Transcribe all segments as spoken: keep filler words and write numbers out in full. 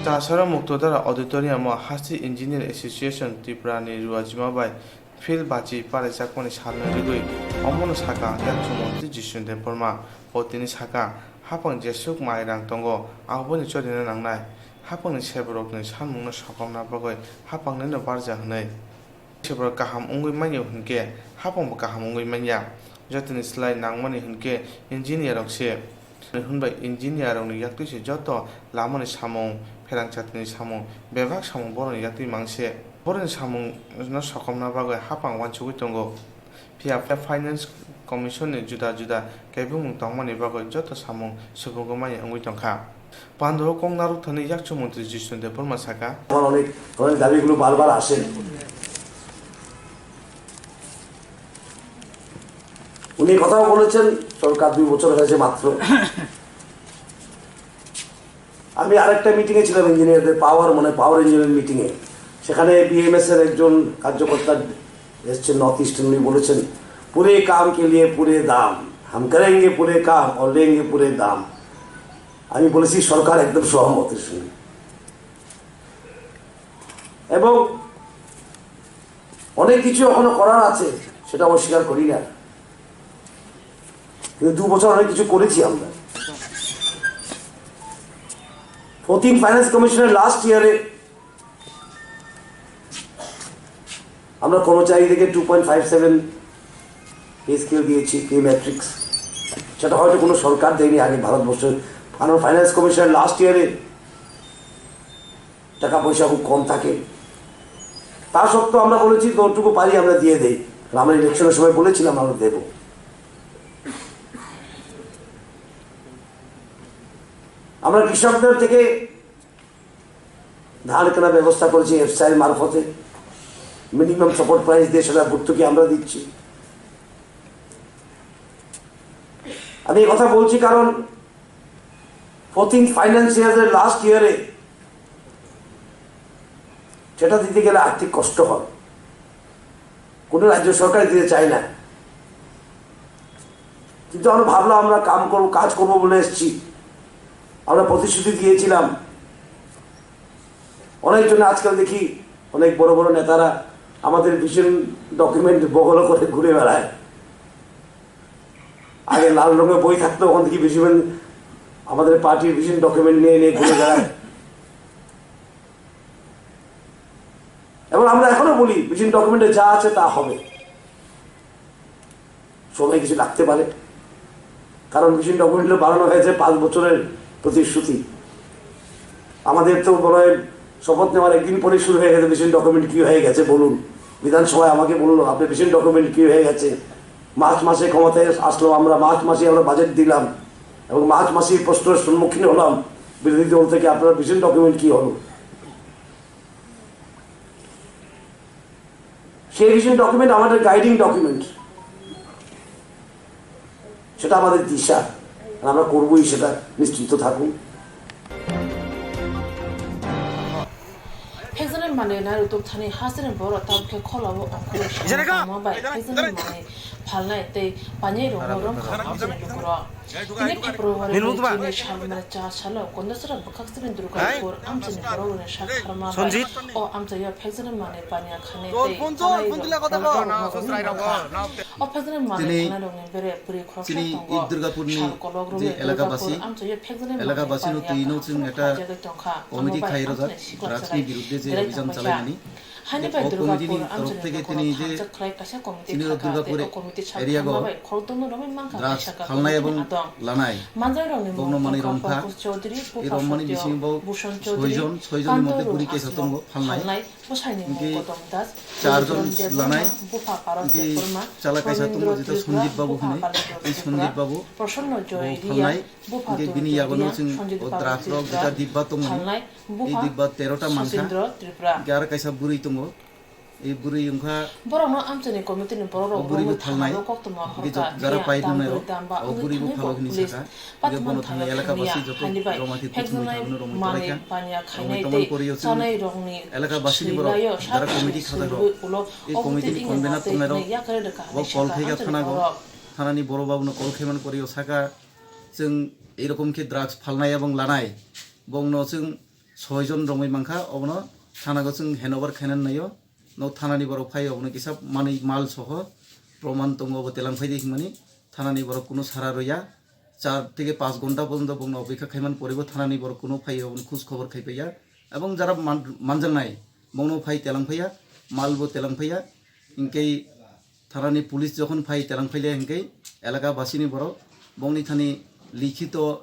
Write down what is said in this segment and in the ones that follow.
Chasaro Muktodara Auditorium o Hasti Engineer Association Tripura ni Ruajima bai Phil bachi paraijakmani salno rigwi omono sakha yakchu montri Jisnu Debbarma. Bo tini sakha, hapang jesuk mai rang tongo, aboni chorino nangnai. Hapangni sebrokni samungno sokomna bagwi hapangni no barja hwnwi. Sebrok kaham wngwi manya hwnkhe hapangbo kaham wngwi manya. Jotoni slai nangmani hwnkhe engineer rok se. Hwnbai engineer rokni yaktwi se joto lamani samung, pherang chatini samung, bebak samung borokni yaktwi mangse. Borokni samung no sokomna bagwi hapang uansugwi tongo. Phiya Finance Commission ni juda juda kaibumung tongmani bagwi joto samung subugwi manya wngwi tongkha. Pandoro kok narwkthani yakchu montri Jisnu Debbarma sakha. আমার অনেক, অনেক দাবিগুলো বারবার আসে। উনি কথাও বলেছেন, সরকার দুই বছর হয়েছে মাত্র। আমি আরেকটা মিটিংয়ে ছিলাম ইঞ্জিনিয়ারদের পাওয়ার, মানে পাওয়ার ইঞ্জিনিয়ার মিটিংয়ে। সেখানে বিএমএস এর একজন কার্যকর্তা এসছেন নর্থ ইস্টার্ন, উনি বলেছেন, "पूरे काम के लिए पूरे दाम, हम करेंगे पूरे काम और लेंगे पूरे दाम।" আমি বলেছি, "সরকার একদম সহমত এর সঙ্গে।" এবং অনেক কিছু এখনো করার আছে, সেটা অস্বীকার করি না, কিন্তু দু বছর অনেক কিছু করেছি আমরা। ফোরটিন ফাইন্যান্স কমিশনের লাস্ট ইয়ারে আমরা কর্মচারী থেকে two point five seven pay scale দিয়েছি, পে ম্যাট্রিক্স। সেটা হয়তো কোনো সরকার দেয়নি আগে ভারতবর্ষে, কারণ ফাইন্যান্স কমিশনের লাস্ট ইয়ারে টাকা পয়সা খুব কম থাকে। তা সত্ত্বেও আমরা বলেছি, যতটুকু পারি আমরা দিয়ে দেই। আর আমরা ইলেকশনের সময় বলেছিলাম আমরা দেব। আমরা কৃষকদের থেকে ধান কেনার ব্যবস্থা করেছি এফসিআই মারফতে, মিনিমাম সাপোর্ট প্রাইস দিয়ে সেটা ভর্তুকি আমরা দিচ্ছি। আমি এই কথা বলছি কারণ ফোরটিন ফাইন্যান্স ইয়ারের লাস্ট ইয়ারে সেটা দিতে গেলে আর্থিক কষ্ট হয়, কোনো রাজ্য সরকার দিতে চায় না। কিন্তু আমরা ভাবলাম, আমরা কাম করব, কাজ করব বলে এসেছি, আমরা প্রতিশ্রুতি দিয়েছিলাম। অনেকজন আজকাল দেখি, অনেক বড় বড় নেতারা আমাদের ভিশন ডকুমেন্ট বগল করে ঘুরে বেড়ায়। আগে লাল রঙের বই থাকতো, ওখান থেকে ভিশন, আমাদের পার্টির ভিশন ডকুমেন্ট নিয়ে নিয়ে ঘুরে বেড়ায়। এবং আমরা এখনো বলি, ভিশন ডকুমেন্টে যা আছে তা হবে। সময় কিছু লাগতে পারে, কারণ ভিশন ডকুমেন্টে বানানো হয়েছে পাঁচ বছরের প্রতিশ্রুতি। আমাদের তো মনে হয় শপথ নেওয়ার একদিন পরে শুরু হয়ে গেছে ভিশন ডকুমেন্ট কী হয়ে গেছে বলুন। বিধানসভায় আমাকে বললো, "আপনি ভিশন ডকুমেন্ট কী হয়ে গেছে?" মার্চ মাসে ক্ষমতায় আসলো আমরা, মার্চ মাসে আমরা বাজেট দিলাম এবং মার্চ মাসে এই প্রশ্নের সম্মুখীন হলাম বিরোধী দল থেকে, "আপনার ভিশন ডকুমেন্ট কী হলো?" সেই ভিশন ডকুমেন্ট আমাদের গাইডিং ডকুমেন্ট, সেটা আমাদের দিশা, আর আমরা করবোই সেটা, নিশ্চিন্ত থাকুন। Phekjaknai manwi nairutuk thani hasteni borok tabukhe kholao ongkhorwi songma bai phekjaknai manwi phalnai tei panyai rokno romkha amchaini lukurok. Tini February ni chini salmani cha salo Kondasra bwkhaksani Durgapur amchaini borok rwni sak kharma bai o amchaio phekjaknai manwi panya khainai tei chanai rok romkha. O phekjaknai manwi khanairokni bere bwrwi khoroksa tongo. Sal kolok romwi Durgapur amchaio phekjaknai manwi panya khainai phaijakwi tongkha. Omo bai amchaini sikla chwrai belai tongkha. Haini bai Durgapur amchaini lukurok thansa khlai kaisa committee khakha tei o committee sak kharma bai khorokdongno romwi mankha kaisa committee adong. Manjairokni mung tongkha Pankaj Chaudhary, Bupha Satya, Bhushan Chaudhary, Kanto Rung Asmok, phalnai, bwsaini mung Kotom Das, Bijoy Debbarma, Bupha Parag Debbarma, Pramendra Tripura, Bupha Balendra Tripura, Prasanna Joy Reang, Sonjit Babu Reang, phalnai, Bupha Sosindra Tripura. Hingke aro kaisa bwrwi tongo. E bwrwi wngkha. Borokno amchaini committee ni borok rok romwi thangma koktwma horka phiya dam bwrwi dam ba wngwi thangwi police patma thangwi thangya. Haini bai phekjaknai manwi panya khainai tei chanai rokni swilaio sak swi swi rwui ulo obo twi wngya tei hwnwi yakarwi rwkha hinwi sakha amchaini borok. Thanani borok babuno call khaimani poriyo saka, chwng erokom khe drugs phalnai abo wng lanai, bongno chwng Soi jon romwi mankha, obono thana go chwng handover khainani naio. No thanani borok phai obono kisa manwi mal soho proman tongo, obo telang phai di hwnmani thanani borok kuno sara roya. Char theke panch ghonta porjonto bongno opekha khaimani pore bo thanani borok kuno phai obono khoj khobor khai paiya. Ebong jara man-, manjaknai bongno phai telang phaiya, mal bo telang phaiya. Hinkhe thanani police jokhon phai telang phaile hinkhe elaka basini borok bongni thani likhito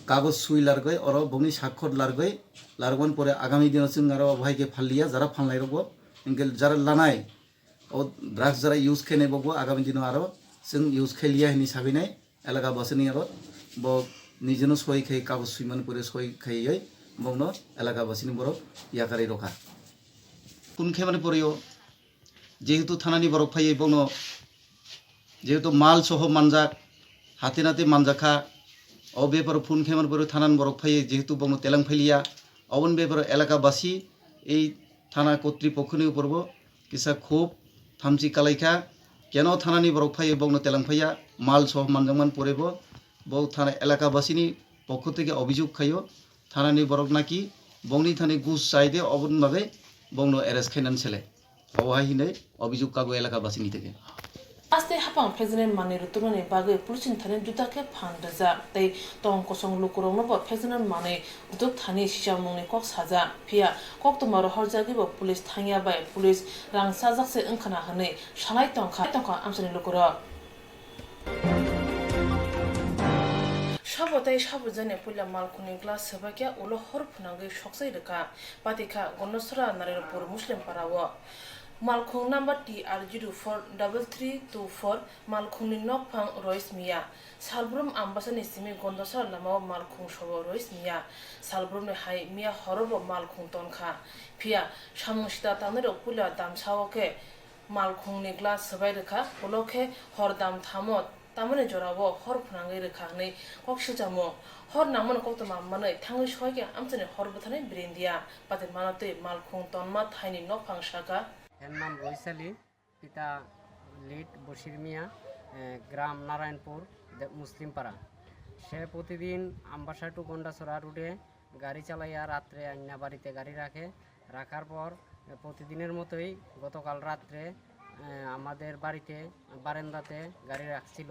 kagoj sui largoi oro bongni sakhor largoi largwan pore agami dino chwng aro bahai khe phalliya jara phalnai rokbo hinkhe jara lanai o drugs jara use khainai bokbo agami dino aro chwng use khailiya hinwi sagwinai elaka basini aro bo nijeno soi khai kagoj suimani pore soi khaiwi bongno elaka basini borok yakarwi rokha. Kun khaimani pore o jehetu thanani borok phaiwi bongno jehetu mal soho manjak, hati nati manjakha, o beparo phone khaimani pore thanani borok phaiwi jehetu bongno telang phailiya, oboni beparo elaka basi ei thana kotripokhoni uporbo kisa khub thamchi kalaikha, keno thanani borok phaiwi bongno telang phaiya, mal soho manjakmani porebo bo thana elaka basini pokho theke obijog khaio, thanani borok naki bongni thani gus chaide oboni bagwi bongno arrest khainani sele. Obo hai hinwi obijog kago elaka basini theke. Aste hapang phekjaknai manwi rwtwknani bagwi police ni thani juda khe phan rijak tei tong kosong lukurokno bo phekjaknai manwi rwtwk thani sichakmungni kok sajak. Phiya koktwma rohorjagwi bo police thangya bai police rang chajak se wngkhana hwnwi sanai tongkha, tongkha amchaini lukurok. Sabo tei sabo jani puila malkhungni glass swbaikya ulo hor phwnangwi soksai rwkha, patikha Gondasora Narirpur Muslim Para o. Malkhung number T R zero four double three two four malkhungni nokphang Rois Miya. Salbrum Ambasani simi Gondasora lamao malkhung sobo Rois Miya. Salbrumni hai miya horobo malkhung tonkha. Phiya samung sita tangnai rok puila damsao khe malkhungni glass swbai rwkha, ulo khe hor dam thamo, tamoni jorao hor phwnangwi rwkha hwnwi kok silchamo. Hor nangmani koktwma manwi thangwi soikhe amchaini hor bwtharni birindia, patimano twi malkhung tonma thaini nokphang saka. Her nam Roisali, pita late Bashir Miya, eh, gram Narayanpur, de-, Muslimpara. সে প্রতিদিন আমবাসা টু গন্ডাছড়া রুটে গাড়ি চালাইয়া রাত্রে আইনা বাড়িতে গাড়ি রাখে। রাখার পর, এ, প্রতিদিনের মতোই গতকাল রাত্রে, এ, আমাদের বাড়িতে বারান্দাতে গাড়ি রাখছিল।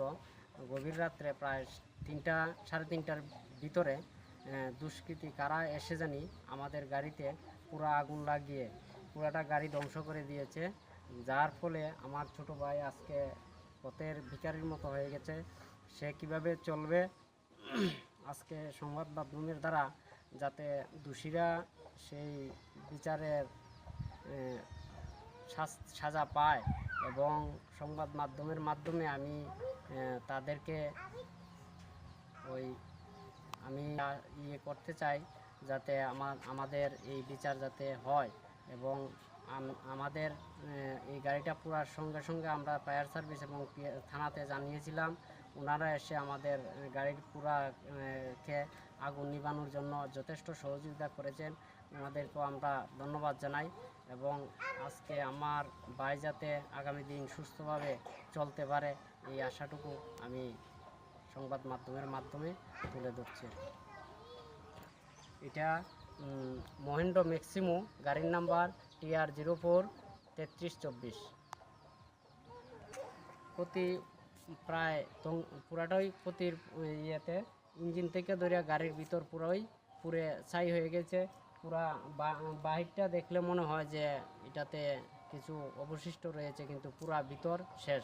গভীর রাত্রে প্রায় তিনটা, সাড়ে তিনটার ভিতরে, এ, দুষ্কৃতী কারা এসে জানি আমাদের গাড়িতে পুরা আগুন লাগিয়ে পুরাটা গাড়ি ধ্বংস করে দিয়েছে। যার ফলে আমার ছোট ভাই আজকে পথের ভিখারির মতো হয়ে গেছে। সে কিভাবে চলবে? আজকে সংবাদ মাধ্যমের দ্বারা যাতে দোষীরা সেই বিচারের, এ, শাস-, সাজা পায় এবং সংবাদ মাধ্যমের মাধ্যমে আমি, এ, তাদেরকে ওই আমি, আ, ইয়ে করতে চাই যাতে আমা-, আমাদের এই বিচার যাতে হয় এবং আম-, আমাদের, এ, এই গাড়িটা পুরার সঙ্গে সঙ্গে আমরা ফায়ার সার্ভিস এবং পি-, থানাতে জানিয়েছিলাম। ওনারা এসে আমাদের, এ, গাড়ির পুরা, এ, কে আগুন নিবানোর জন্য যথেষ্ট সহযোগিতা করেছেন। ওনাদেরকেও আমরা ধন্যবাদ জানাই এবং আজকে আমার ভাই যাতে আগামী দিন সুস্থভাবে চলতে পারে, এই আশাটুকু আমি সংবাদ মাধ্যমের মাধ্যমে তুলে ধরছি। এটা, উম, মহেন্দ্র ম্যাক্সিমো, গাড়ির নাম্বার টি আর জিরো ফোর তেত্রিশ চব্বিশ। ক্ষতি প্রায় ধং-, পুরাটাই ক্ষতির, উম, ইয়েতে, ইঞ্জিন থেকে ধরে গাড়ির ভিতর পুরাই পুড়ে ছাই হয়ে গেছে। পুরা বা-, বাহিরটা দেখলে মনে হয় যে এটাতে কিছু অবশিষ্ট রয়েছে, কিন্তু পুরা ভিতর শেষ।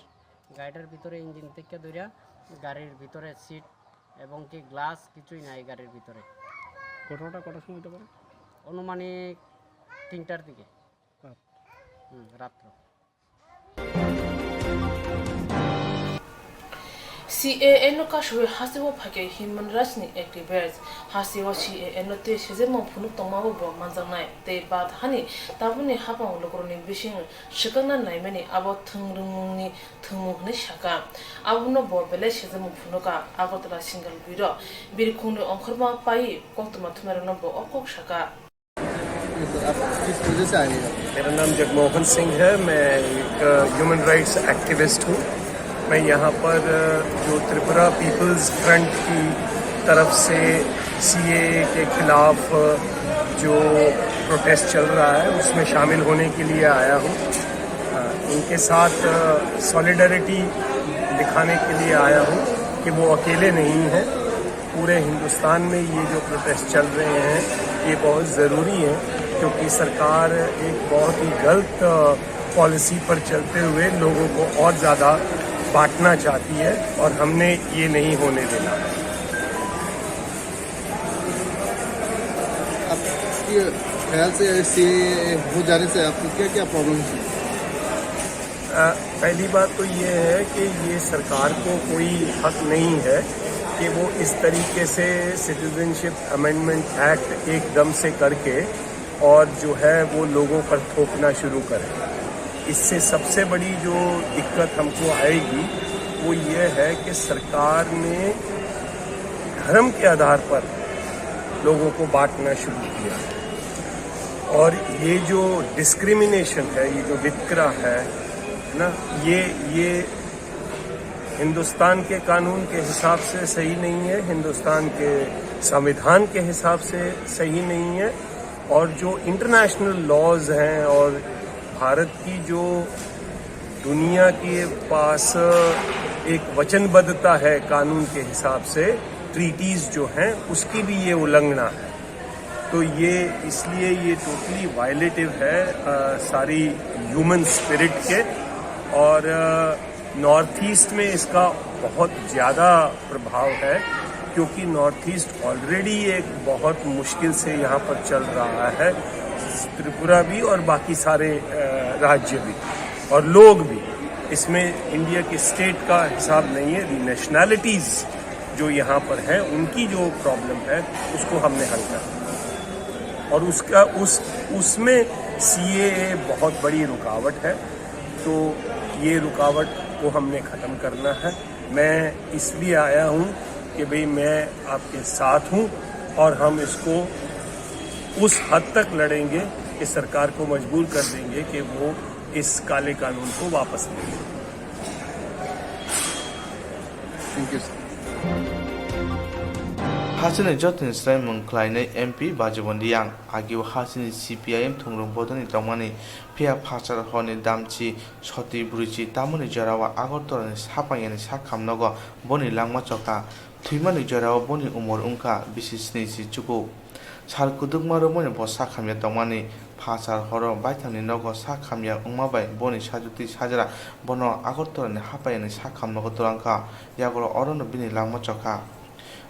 গাড়িটার ভিতরে ইঞ্জিন থেকে ধরে গাড়ির ভিতরে সিট এবং কি গ্লাস কিছুই নাই গাড়ির ভিতরে। ঘটনাটা কটার সময় হতে পারে? আনুমানিক তিনটার দিকে। রাত। হুম, রাত্র। C A A no kasui hasteo phaikhe human rights ni activist. Hasteo C A A no tei sejemung phunuk tongmao bo manjaknai. Tei bat hani tabukni hapang lukurokni bising swkangna naimani abo thwng rwngmungni thwngmung hwnwi sakha. Abono bo belai sejemung phunukha. Agartala Single Bureau birkhungni ongkhorma paiwi koktwma thumairokno bo o kok sakha. आप किस वजह से आए हैं? मेरा नाम जगमोहन सिंह है। मैं एक ह्यूमन राइट्स एक्टिविस्ट हूँ। मैं यहाँ पर, अ, जो त्रिपुरा पीपल्स फ्रंट की तरफ से सीएए के खिलाफ, अ, जो प्रोटेस्ट चल रहा है, उसमें शामिल होने के लिए आया हूँ। अ, इनके साथ सॉलिडरिटी दिखाने के लिए आया हूँ कि वो अकेले नहीं हैं। पूरे हिंदुस्तान में ये जो प्रोटेस्ट चल रहे हैं, ये बहुत ज़रूरी है, क्योंकि सरकार एक बहुत ही गलत, अ, पॉलिसी पर चलते हुए लोगों को और ज़्यादा बांटना चाहती है, और हमने ये नहीं होने देना। आपके ख्याल से सीएए हो जाने से आपको क्या क्या प्रॉब्लम है? अ, पहली बात तो ये है कि ये सरकार को कोई हक नहीं है कि वो इस तरीके से सिटीजनशिप अमेंडमेंट एक्ट एकदम से करके और जो है वो लोगों पर थोपना शुरू करे। इससे सबसे बड़ी जो दिक्कत हमको आएगी वो ये है कि सरकार ने धर्म के आधार पर लोगों को बांटना शुरू किया। और ये जो डिस्क्रिमिनेशन है, ये जो वितकरा है, है ना, ये ये हिंदुस्तान के कानून के हिसाब से सही नहीं है, हिंदुस्तान के संविधान के हिसाब से सही नहीं है, और जो इंटरनेशनल लॉज हैं और भारत की जो दुनिया के पास एक वचनबद्धता है कानून के हिसाब से, ट्रीटीज जो हैं, उसकी भी ये उल्लंघना है। तो ये इसलिए ये टोटली वायलेटिव है, अ, सारी ह्यूमन स्पिरिट के। और, अ, नॉर्थ ईस्ट में इसका बहुत ज़्यादा प्रभाव है, क्योंकि नॉर्थ ईस्ट ऑलरेडी एक बहुत मुश्किल से यहाँ पर चल रहा है, त्रिपुरा भी और बाकी सारे, अ, राज्य भी और लोग भी। इसमें इंडिया के स्टेट का हिसाब नहीं है, दी नेशनैलिटीज जो यहाँ पर हैं, उनकी जो प्रॉब्लम है, उसको हमने हल करना है। और उसका, उस, उसमें सीएए बहुत बड़ी रुकावट है, तो ये रुकावट को हमने ख़त्म करना है। मैं इसलिए आया हूँ कि भाई, मैं आपके साथ हूँ और हम इसको उस हद तक लड़ेंगे कि सरकार को मजबूर कर देंगे कि वो इस काले कानून को वापस ले। Thank you, sir. Hachini jotoni swraimung khlainai M P Bajibon Reang, agio hachini C P I M thungrung bodolni tongmani phiya phasar horni damchi soti brwichi tamoni jorao Agartala ni sapangyani sakham nogo boni langma chokha. Thwimani jorao boni umor wngkha bisi sni si chuku. Sal kwdwkma romwi bo sak hamya tongmani. Phasar horo baithangni nogo sak hamya wngma bai boni sajwktwi sajra bono Agartala ni haphaiyani sak hamnogo twlangkha, yagulo orono bini langma chokha.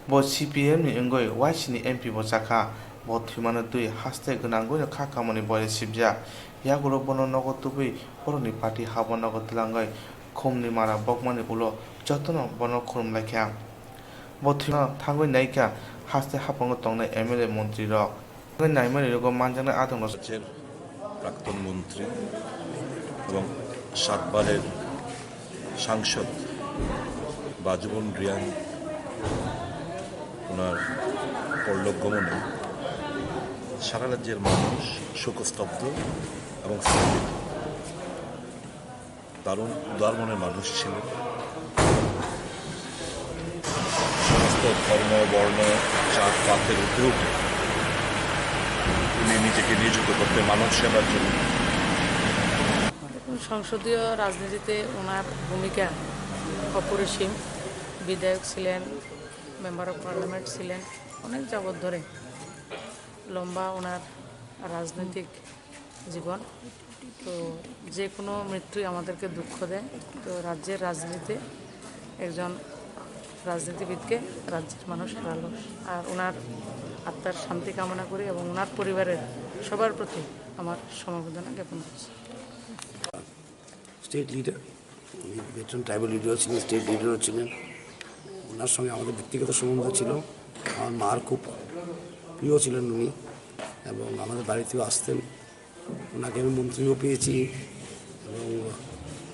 Bo C P M ni wngwi Y C ni M P bo chakha. Bo thwimano twi haste gwnangwino kha kamoni boyre sibjak. Yagulo bono nogo tubui borokni party habo nogo twlangwi khumni mara bokmani ulo jotono bono khulumlaikha. Bo thwino thangwi naikha haste haphango tongnai M L A montri rok. Thangwi naimani rogo manjaknai adongrok. রাজ্যের প্রাক্তন মন্ত্রী এবং সাতবারের সাংসদ বাজুবন রিয়াং ওনার পরলোক গমনে সারা রাজ্যের মানুষ শোকস্তব্ধ এবং স্তম্ভিত। দারুণ উদার মনের মানুষ ছিলেন। সমস্ত ধর্ম, বর্ণ, জাত পাতের ঊর্ধ্বে উঠে উনি নিজেকে নিয়োজিত করতেন মানব সেবার জন্য। সংসদীয় রাজনীতিতে ওনার ভূমিকা অপরিসীম। বিধায়ক ছিলেন, মেম্বার অফ পার্লামেন্ট ছিলেন, অনেক যাবৎ ধরে লম্বা ওনার রাজনৈতিক জীবন। তো যে কোনো মৃত্যুই আমাদেরকে দুঃখ দেয়। তো রাজ্যের রাজনীতিতে একজন রাজনীতিবিদকে রাজ্যের মানুষ হারালো। আর ওনার আত্মার শান্তি কামনা করি এবং ওনার পরিবারের সবার প্রতি আমার সমবেদনা জ্ঞাপন করছি। স্টেট লিডার, উনি ভেটারান ট্রাইবাল লিডারও ছিলেন, স্টেট লিডারও ছিলেন। ওনার সঙ্গে আমাদের ব্যক্তিগত সম্বন্ধ ছিল। আমার মার খুব প্রিয় ছিলেন উনি এবং আমাদের বাড়িতেও আসতেন। ওনাকে আমি মন্ত্রীও পেয়েছি এবং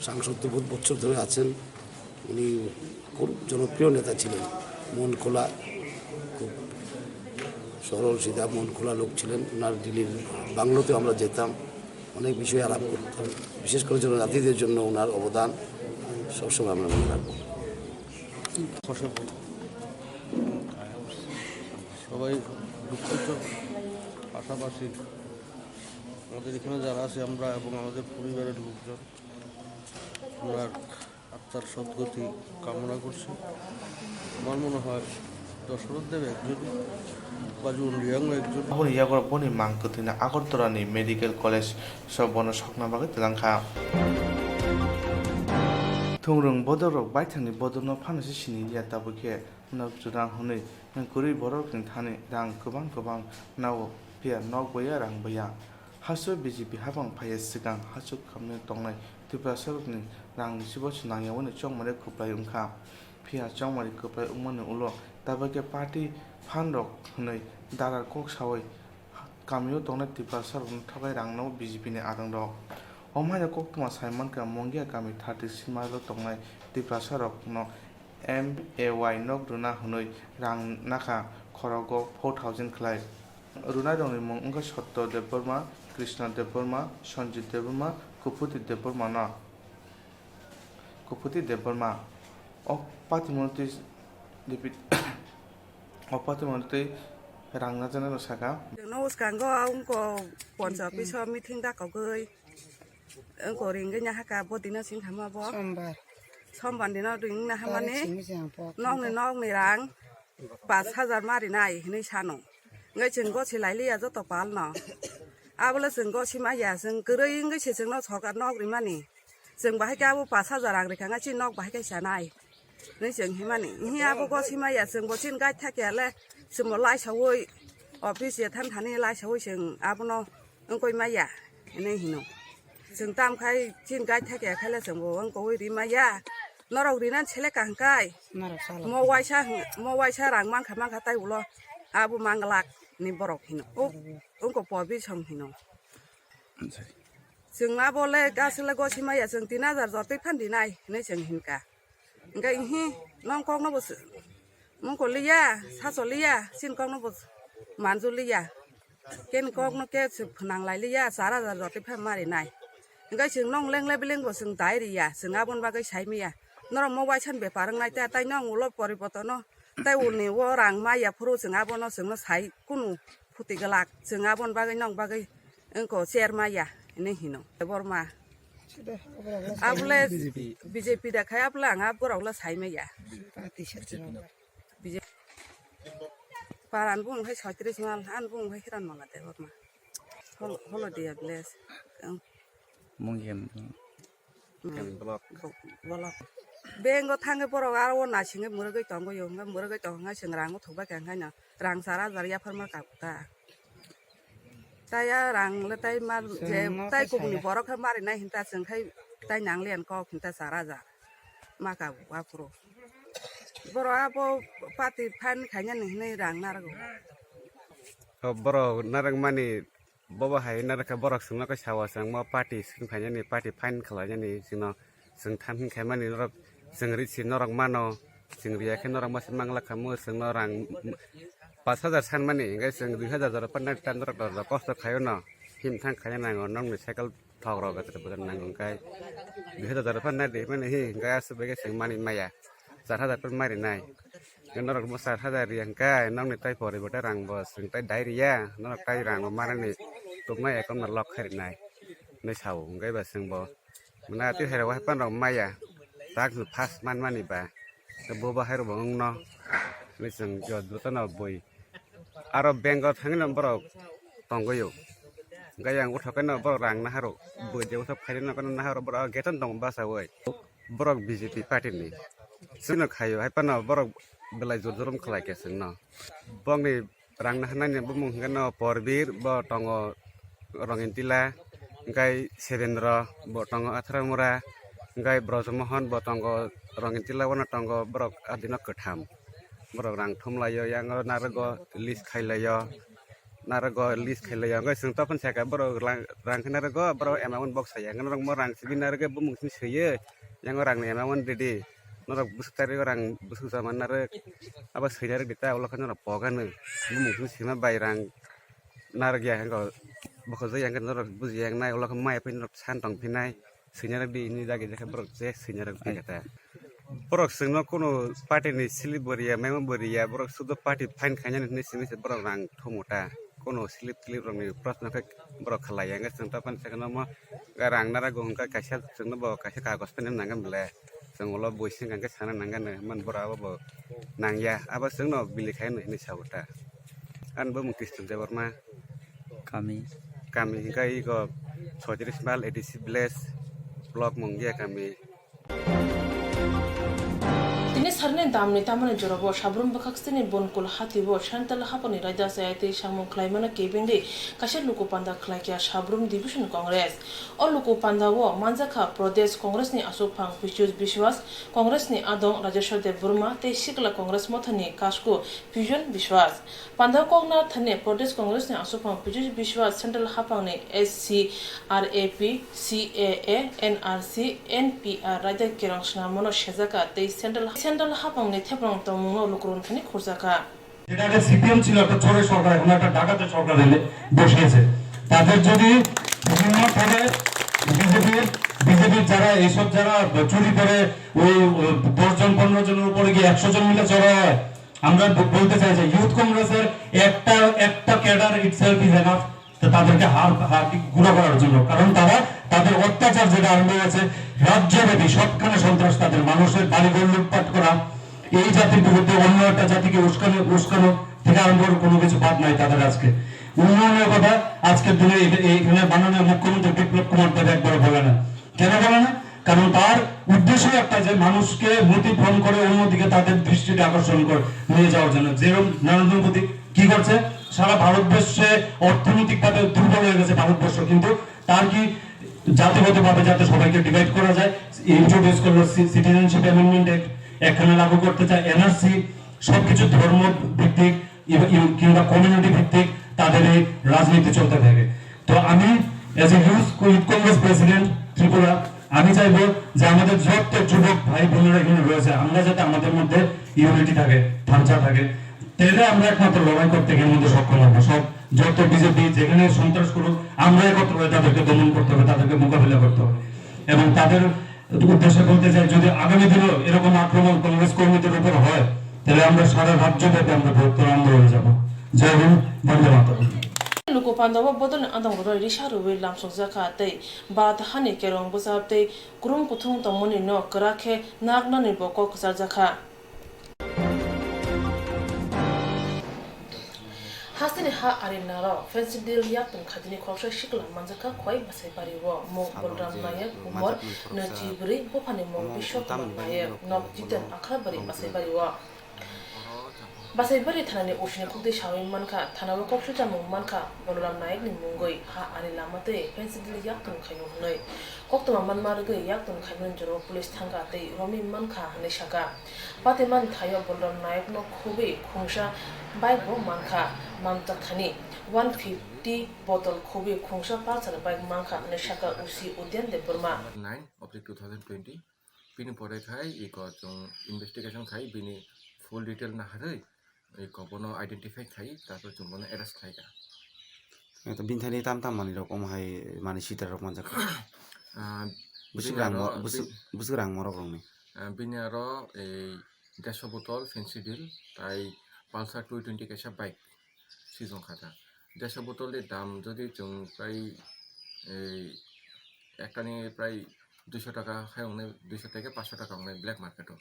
সাংসদ তো বহুত বছর ধরে আছেন। উনি খুব জনপ্রিয় নেতা ছিলেন, মন খোলা, খুব সরল সিধা মন খোলা লোক ছিলেন। ওনার দিল্লির বাংলোতেও আমরা যেতাম, অনেক বিষয়ে আলাপ করতাম। বিশেষ করে জনজাতিদের জন্য ওনার অবদান সবসময় আমরা মনে রাখবো। সবাই দুঃখিত। পাশাপাশি আমাদের এখানে যারা আছে আমরা এবং আমাদের পরিবারের লোকজন, ওনার আত্মার সদ্গতি কামনা করছি। আমার মনে হয় দশরথ দেব একজন, বাজু উন্ডিয়াংও একজন। Aboni yago boni mang kwthwino Agartala ni medical college o bono sokna bagwi twlang kha. Thungrwng bodolrok baithangni bodolno phano se sini liya, tabuk khe nok jora hwnwi kwrwi borokni thani rang kwbang kwbang nao, phiya nok boya rang boya. Hasu B J P habang phaiya swkang hasu khamni tongnai Tiprasarokni rang sibo swnamyawino chongmani kwplai wngkha. Phiya chongmani kwplai wngmani ulo tabuk khe party phan rok hwnwi dalar kok sawi kamio tongnai Tiprasarokno thokai rangno B J P ni adongrok. Omo haino koktwma sai mankha, Mongia kami thirty six mile o tongnai Tiprasarokno M A Y nok rwna hwnwi rang nakha khorogo four thousand khlai. Rwnairokni mung wngkha Sotto Debbarma, Krishna Debbarma, Sanjit Debbarma, Kuphuti Debbarma no. Kuphuti Debbarma. O patimono twi David, o patimono twi rang najaknai no saka. Chwngno uskango wngkha poncha office o meeting dakogwi. Wngkha ringwi nahaka bo dino sing hama bo. Sombar. Sombar dino ring nahamani. Tarik simi se ang pok. Nokni nokni rang pas hajar ma rinai hinwi sano. Wngwi chwng gosi lailiya joto palno. Abole chwng gosi maya, chwng kwrwi wngwi se chwngno sorkar nok rimani. Chwng bahai khe abo pas hajar rang rikha wngwi chini nok bahai khe sanai. Hinwi chwng himani. Hiya abo gosi maya, chwng bo chini gai thakya le chwngbo laisaui office ya than thani laisaui chwng abono wngkoi maya hinwi hino. Chwng tam khai chini gai thakya khaile chwngbo wngkoi ri maya. Norok rinan selek ka hwnkhe. Norok salo. Mo waisa hwn-, mo waisa rang mankha mankha tai ulo abo manglak ni borok hino. O, wngkha pobi song hino. Chwng abo le gas le gosi maya chwng tin hajar jor twi phan dinai hinwi chwng hinka. Hingke ihi nong kokno bo s-, mungko liya, saso liya, sin kokno bo manju liya. Ken kokno ke se phnang lai liya, char hajar jor twi phan mari nai. Hingke chwng nong lengle beleng bo chwng dai riya, chwng aboni bagwi sai maya. Norok mo waisan bepar wngnai ta, tai nong ulo poribotono, tai ulni o rang maya phuru chwng abono chwngno sai kunu phuti glak, chwng aboni bagwi nong bagwi wngko cher maya hinwi hino. Borma. Abole B J P. B J P da khai abole ang aborok le sai maya. B J P. Paran bung hai soitris mal, an bung hai hiran mala de Borma. Hol-, Holodia village. Mungkem. Hmm. Block. Bo-, block. Bengo thangwi borok aro o naisingwi mwrwgwi tongo yo, hwnba mwrwgwi tong hwnba chwng rang uthuk bai kha hwnkhai no rang char hajar yaphar ma kha ta. Tai a rang le tai ma je tai kubuni borok khe mari nai hinta chwng khai tai nang lian kok hinta char hajar ma kha aphuru. Borok abo party phan khainani hinwi rang narwgo. O borok narwkmani Bobo hai narwkha borok chwngno khe sao, chwng mo party swng phainani, party fine khlainani chwngno, chwng thanhing khaimani norok, chwng risi norok mano, chwng riya khe norok masa manglak kha mo chwngno rang pas hajar sanmani, hingkhe chwng dui hajar jora phan nai ta norok rok kosto khaio no, himthang khaina nango, nokni cycle thok rok gatre bwdar nango, hingkhe dui hajar jora phan nai di mani hi, hingkhe aswk bai khe chwng mani maya. Char hajar phan mari nai. Norok bo char hajar riya hwnkhe nokni tai poribo tei rang bo chwng tai dai riya, norok tai rang bo manani tubunai account no lock khai rinai hinwi sao, hwnkhe ba chwng bo mwnai atwi hai rok hai phano rok maya, tak first manmani ba, tei bo bo hai rok bo wngno hinwi chwng joto no bui. Aro bank o thangwi no borok tongwi o. Hwnkhe yang uthok khe no borok rang naharok, bui je uthok phairwi no khe no naharok borok gate o tong bachaui. Borok B J P party ni. Chwngno khaio, hai phano borok belai jor jorom khlai khe chwngno. Bongni rang naharnani bumung hwnkhe no Porbir, bo tongo Rongintila, hwnkhe Sebendro, bo tongo Atharamura, hwnkhe Brojmohon, bo tongo Rongintila, wano tongo borok adino kwtham. Borok rang thumlaio, yango narwgo list khailaio, narwgo list khailaio, hwnkhe chwng tophan sakha borok rang, rang khe narwgo, borok amount bok saya, hwnkhe norok mo rang simi narwgwi bumung simi swiwi, yango rangni amount ridi, norok bwswk tarwi rang bwswk jama narwk, abo swi narwk di ta, ulo khe norok pok anw, bumung simi swima bai rang narwk ya, hwnkhe bokhorok ya, hwnkhe norok bujiya wngnai, ulo khe maya phai norok san tong phinai. Swinarok di hwnwi dagi dagi borok je swinarok di khe ta. Borok chwngno kunu party ni slip bo riya, memo bo riya, borok sudo party fine khainani hwnwi simi se borok rang thumu ta. Kono slip slip rokni proshno khe borok khlai ya, hwnkhe chwng tei phano sakno omo rang narago hwnkhe kaisa chwngno bo kaisa kagoj phano nangani bwle, chwng ulo bui singkha hwnkhe sana nangani hwnmani borok abo bo nangya, abo chwngno bili khai hinwi sago ta. Ani bumung Kristan Debbarma. Kami. Kami hwnkhe ego soitris mal A D C village, block Mungia kami. Tini sarni damni tamani jorabo Sabrum bwkhaksini Bonkul hatibo Central hapangni raida chaya tei samung khlaimano kebengwi kaisa luku panda khlaikha Sabrum Division Congress. O luku pandao manjakha Pradesh Congressni aswkphang Piyush Biswas, Congressni adong Rajeshwar Debbarma tei sikla Congress mothani kasku Pijon Biswas. Pandao kok narthani Pradesh Congressni aswkphang Piyush Biswas Central hapangni S C R A P, C A A, N R C, N P R raida kerong swnamano sejakha tei Central, Central hapangni theprang tongmungno lukurok thani khurjakha. যেটা আগে সিপিএম ছিল, একটা চোরের সরকার, এখন একটা ডাকাতের সরকার এনে বসিয়েছে। তাদের যদি হিম্মত থাকে, বিজেপির, বিজেপির যারা এইসব, যারা চুরি করে ওই, ওই দশ জন পনেরো জনের উপরে গিয়ে একশো জন মিলে চড়া হয়, আমরা ব-, বলতে চাই যে ইউথ কংগ্রেসের একটা, একটা ক্যাডার ইটসেলফ ইজ এনাফ, তো তাদেরকে হার, হার গুঁড়ো করার জন্য, কারণ তারা তাদের অত্যাচার যেটা আরম্ভ হয়েছে রাজ্যব্যাপী, সবখানে সন্ত্রাস, তাদের মানুষের বাড়িঘর লুটপাট করা, এই জাতির বিরুদ্ধে অন্য একটা জাতিকে উস্কানো, উস্কানো থেকে আরম্ভ করে কোনো কিছু বাদ নাই তাদের আজকে। উন্নয়নের কথা আজকের দিনে এই-, এইখানে মাননীয় মুখ্যমন্ত্রী বিপ্লব কুমার দেব একবারও বলে না। কেন বলে না? কারণ তার উদ্দেশ্য একটা, যে মানুষকে মতিভ্রম করে অন্যদিকে তাদের দৃষ্টিটা আকর্ষণ করে নিয়ে যাওয়ার জন্য। যেরকম নরেন্দ্র মোদী কি করছে, সারা ভারতবর্ষে অর্থনৈতিকভাবে দুর্বল হয়ে গেছে ভারতবর্ষ, কিন্তু তার কি জাতিগতভাবে যাতে সবাইকে ডিভাইড করা যায়, ইন্ট্রোডিউস করলো সিটিজেনশিপ অ্যামেন্ডমেন্ট অ্যাক্ট, এখানে লাগু করতে চায় এনআরসি, সবকিছু ধর্ম ভিত্তিক ইব-, ইব-, কিংবা কমিউনিটি ভিত্তিক তাদের এই রাজনীতি চলতে থাকে। তো আমি as a youth, youth congress president Tripura, আমি চাইবো যে আমাদের যত যুবক ভাই বোনেরা এখানে রয়েছে, আমরা যাতে আমাদের মধ্যে ইউনিটি থাকে, ঠান্সা থাকে, তাহলে আমরা একমাত্র লড়াই করতে গিয়ে আমাদের সক্ষম হবো। সব যত বিজেপি যেখানে সন্ত্রাস করুক, আমরা একত্র হয়ে তাদেরকে দমন করতে হবে, তাদেরকে মোকাবিলা করতে হবে। এবং তাদের উদ্দেশ্যে বলতে চাই, যদি আগামী দিনেও এরকম আক্রমণ কংগ্রেস কর্মীদের উপর হয়, তাহলে আমরা সারা রাজ্যব্যাপী আমরা বৃহত্তর আন্দোলনে যাব। জয় হিন্দ, বন্দে মাতরম। Luku pandao bodolni adong rwrwi risa rwui lamsokjakha tei Bharat hani kerong bwchap tei kwrwng kuthung tongmani no kwrak khe naknani bo kok kwcharjakha. Hasteni ha ari naro Fensidil yaktwng khatini khoroksa sikla manjakha Khowai Basaibari o mung Bolram Nayak, umor naichi bwrwi, buphani mung Bishwakuma Nayak, nok Jiten Akhrabari Basaibari o. Basaibari thanani O C ni khukdi sawi mankha, thanao kok swijamung mankha Bolram Nayakni mungwi ha ari lama tei Fensidil yaktwng khaio hwnwi. Koktwma manma rwgwi yaktwng khaimani jorao police thangkha tei romwi mankha hwnwi sakha. Patiman thaio Bolram Nayakno khobwi khungsa bike bo mankha, manjakthani one fifty bottle khobwi khungsa Pulsar bike mankha hwnwi sakha O C Udyan Debbarma. Nine oblique two thousand twenty, bini pore khai iko chwng investigation khai bini full detail naharwi iko bono identify khai, tarpor chwng bono arrest khlaikha. Bini thani tam tam manwi rok omo hai manwi sitra rok manjakha. Ah, bwswk bini rang aro mo-, bwswk, bi- bwswk rang morok rokni. Ah, bini aro ei dersho botol Fensidil, tai Pulsar two twenty kaisa bike sijong kha ta. Dersho botol ni dam jodi chwng prai ei ektani prai duisho taka hai wngnai, duisho taka paanch sho taka wngnai black market o.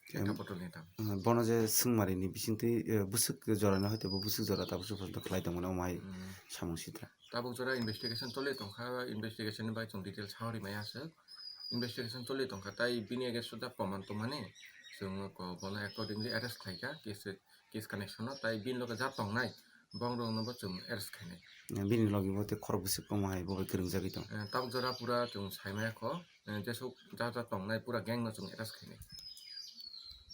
Ekta botol ni dam. Ah, bono je swngmari ni bisingtwi, eh, bwswk jora ni hoito bo bwswk jora tabuk se porjonto khlai tongmani omo hai samung sitra. Tabuk jora investigation choli tongkha, investigation ni bai chwng details sawi maya aswk. Investigation choli tongkha, tai bini against o da proman tongmani chwng ko bono accordingly arrest khlaikha, case, case connection o, tai bini loge ja tongnai borok rokno bo chwng arrest khainai. Bini logi bo tei khorok bwswk omo hai bo bai kwrwngjagwi tong. Eh, tabuk jora pura chwng saimaya kho, eh, jesuk ja ja tongnai pura gang no chwng arrest khainai.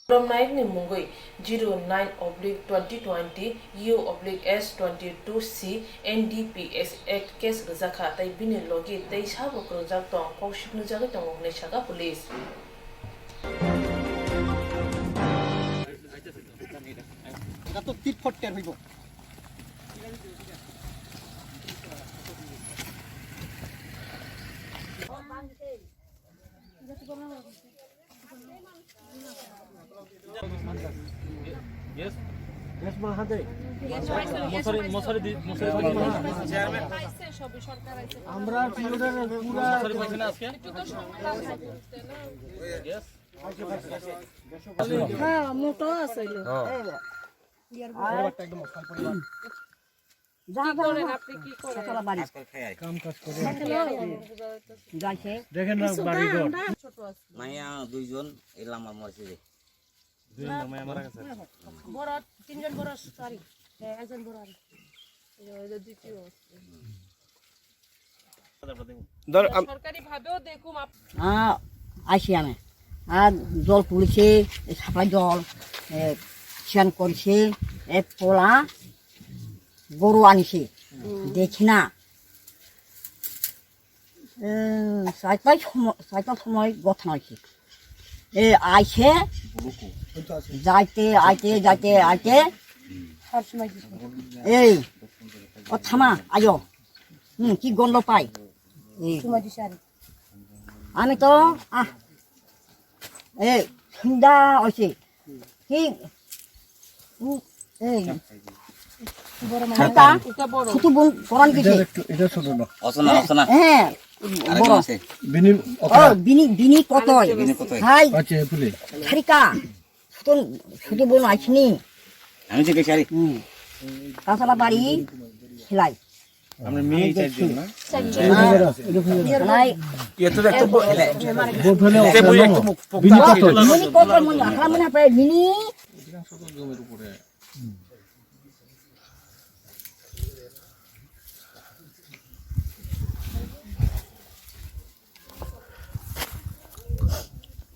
Rom Nayakni mungwi zero nine oblique twenty twenty U oblique S twenty two C N D P S Act case rwjakha tei bini logi tei sabo kwrwngjak tong, kok siknijagwi tongo hwnwi sakha police. এটা তো tit for tat হইব। Yes. মশারি, মশারি দি-, মশারি পাইছে না আজকে? হ্যাঁ, মোটা আছে। কি করেন আপনি, কি করেন? কাম কাজ করে। দেখেন না বাড়ি ঘর। মাইয়া দুইজন এই লামা মরছে যে। দুইজন মাইয়া মারা গেছে। বড়, তিনজন বড়, সরি, একজন বড় আর। ধর, আম- সরকারিভাবেও দেখুন আপ- আ, আইছি আমি। আর জল তুলছি, এই সাপ্লাই জল, এ, সিয়ান করছি, এ, পোলা, গরু আনছি। দেখি না। এ, চারটার সময়, চারটার সময় ঘটনা হয়েছে। এ, আইছে, যাইতে, আইতে, যাইতে, আইতে, এই, ও থামা, আয়ো। হুম, কি গন্ধ পাই? এই। আমি তো, আহ, এই, সন্ধ্যা হয়েছে। কি? উ, এই। এটা, ছোট বোন পরান দিছে। এটা একটু, এটা ছোট না। অসনা, অসনা। হ্যাঁ, আরেকজন বড়। আছে। বিনি ও, অপরাধ। বিনি, বিনি কত? বিনি কত? হাই। আচ্ছা, এ পুলে। সারিকা। ছোট, ছোট বোন আইসনি। আমি জিজ্ঞেস করি। হুম। কাঁচালা বাড়ি, সেলাই। আমরা মেয়ে চারজন না? নাই। এত, এত ব-, বোন ফেলে তে বুঝে একটু মুখ, মুখ মুনি কত? মুনি, আখড়া মুনি, আপনার মিনি।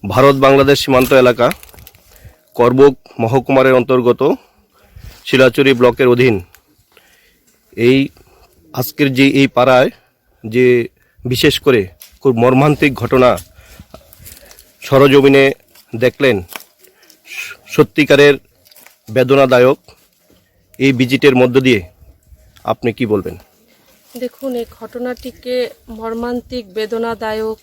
ভারত বাংলাদেশ সীমান্ত এলাকা, করবুক মহকুমার অন্তর্গত শিলাচুরি ব্লকের অধীন এই আজকের যে এই পাড়ায় যে বিশেষ করে খুব মর্মান্তিক ঘটনা সরজমিনে দেখলেন, সত্যিকারের বেদনাদায়ক। এই ভিজিটের মধ্য দিয়ে আপনি কি বলবেন? দেখুন, এই ঘটনাটিকে মর্মান্তিক, বেদনাদায়ক,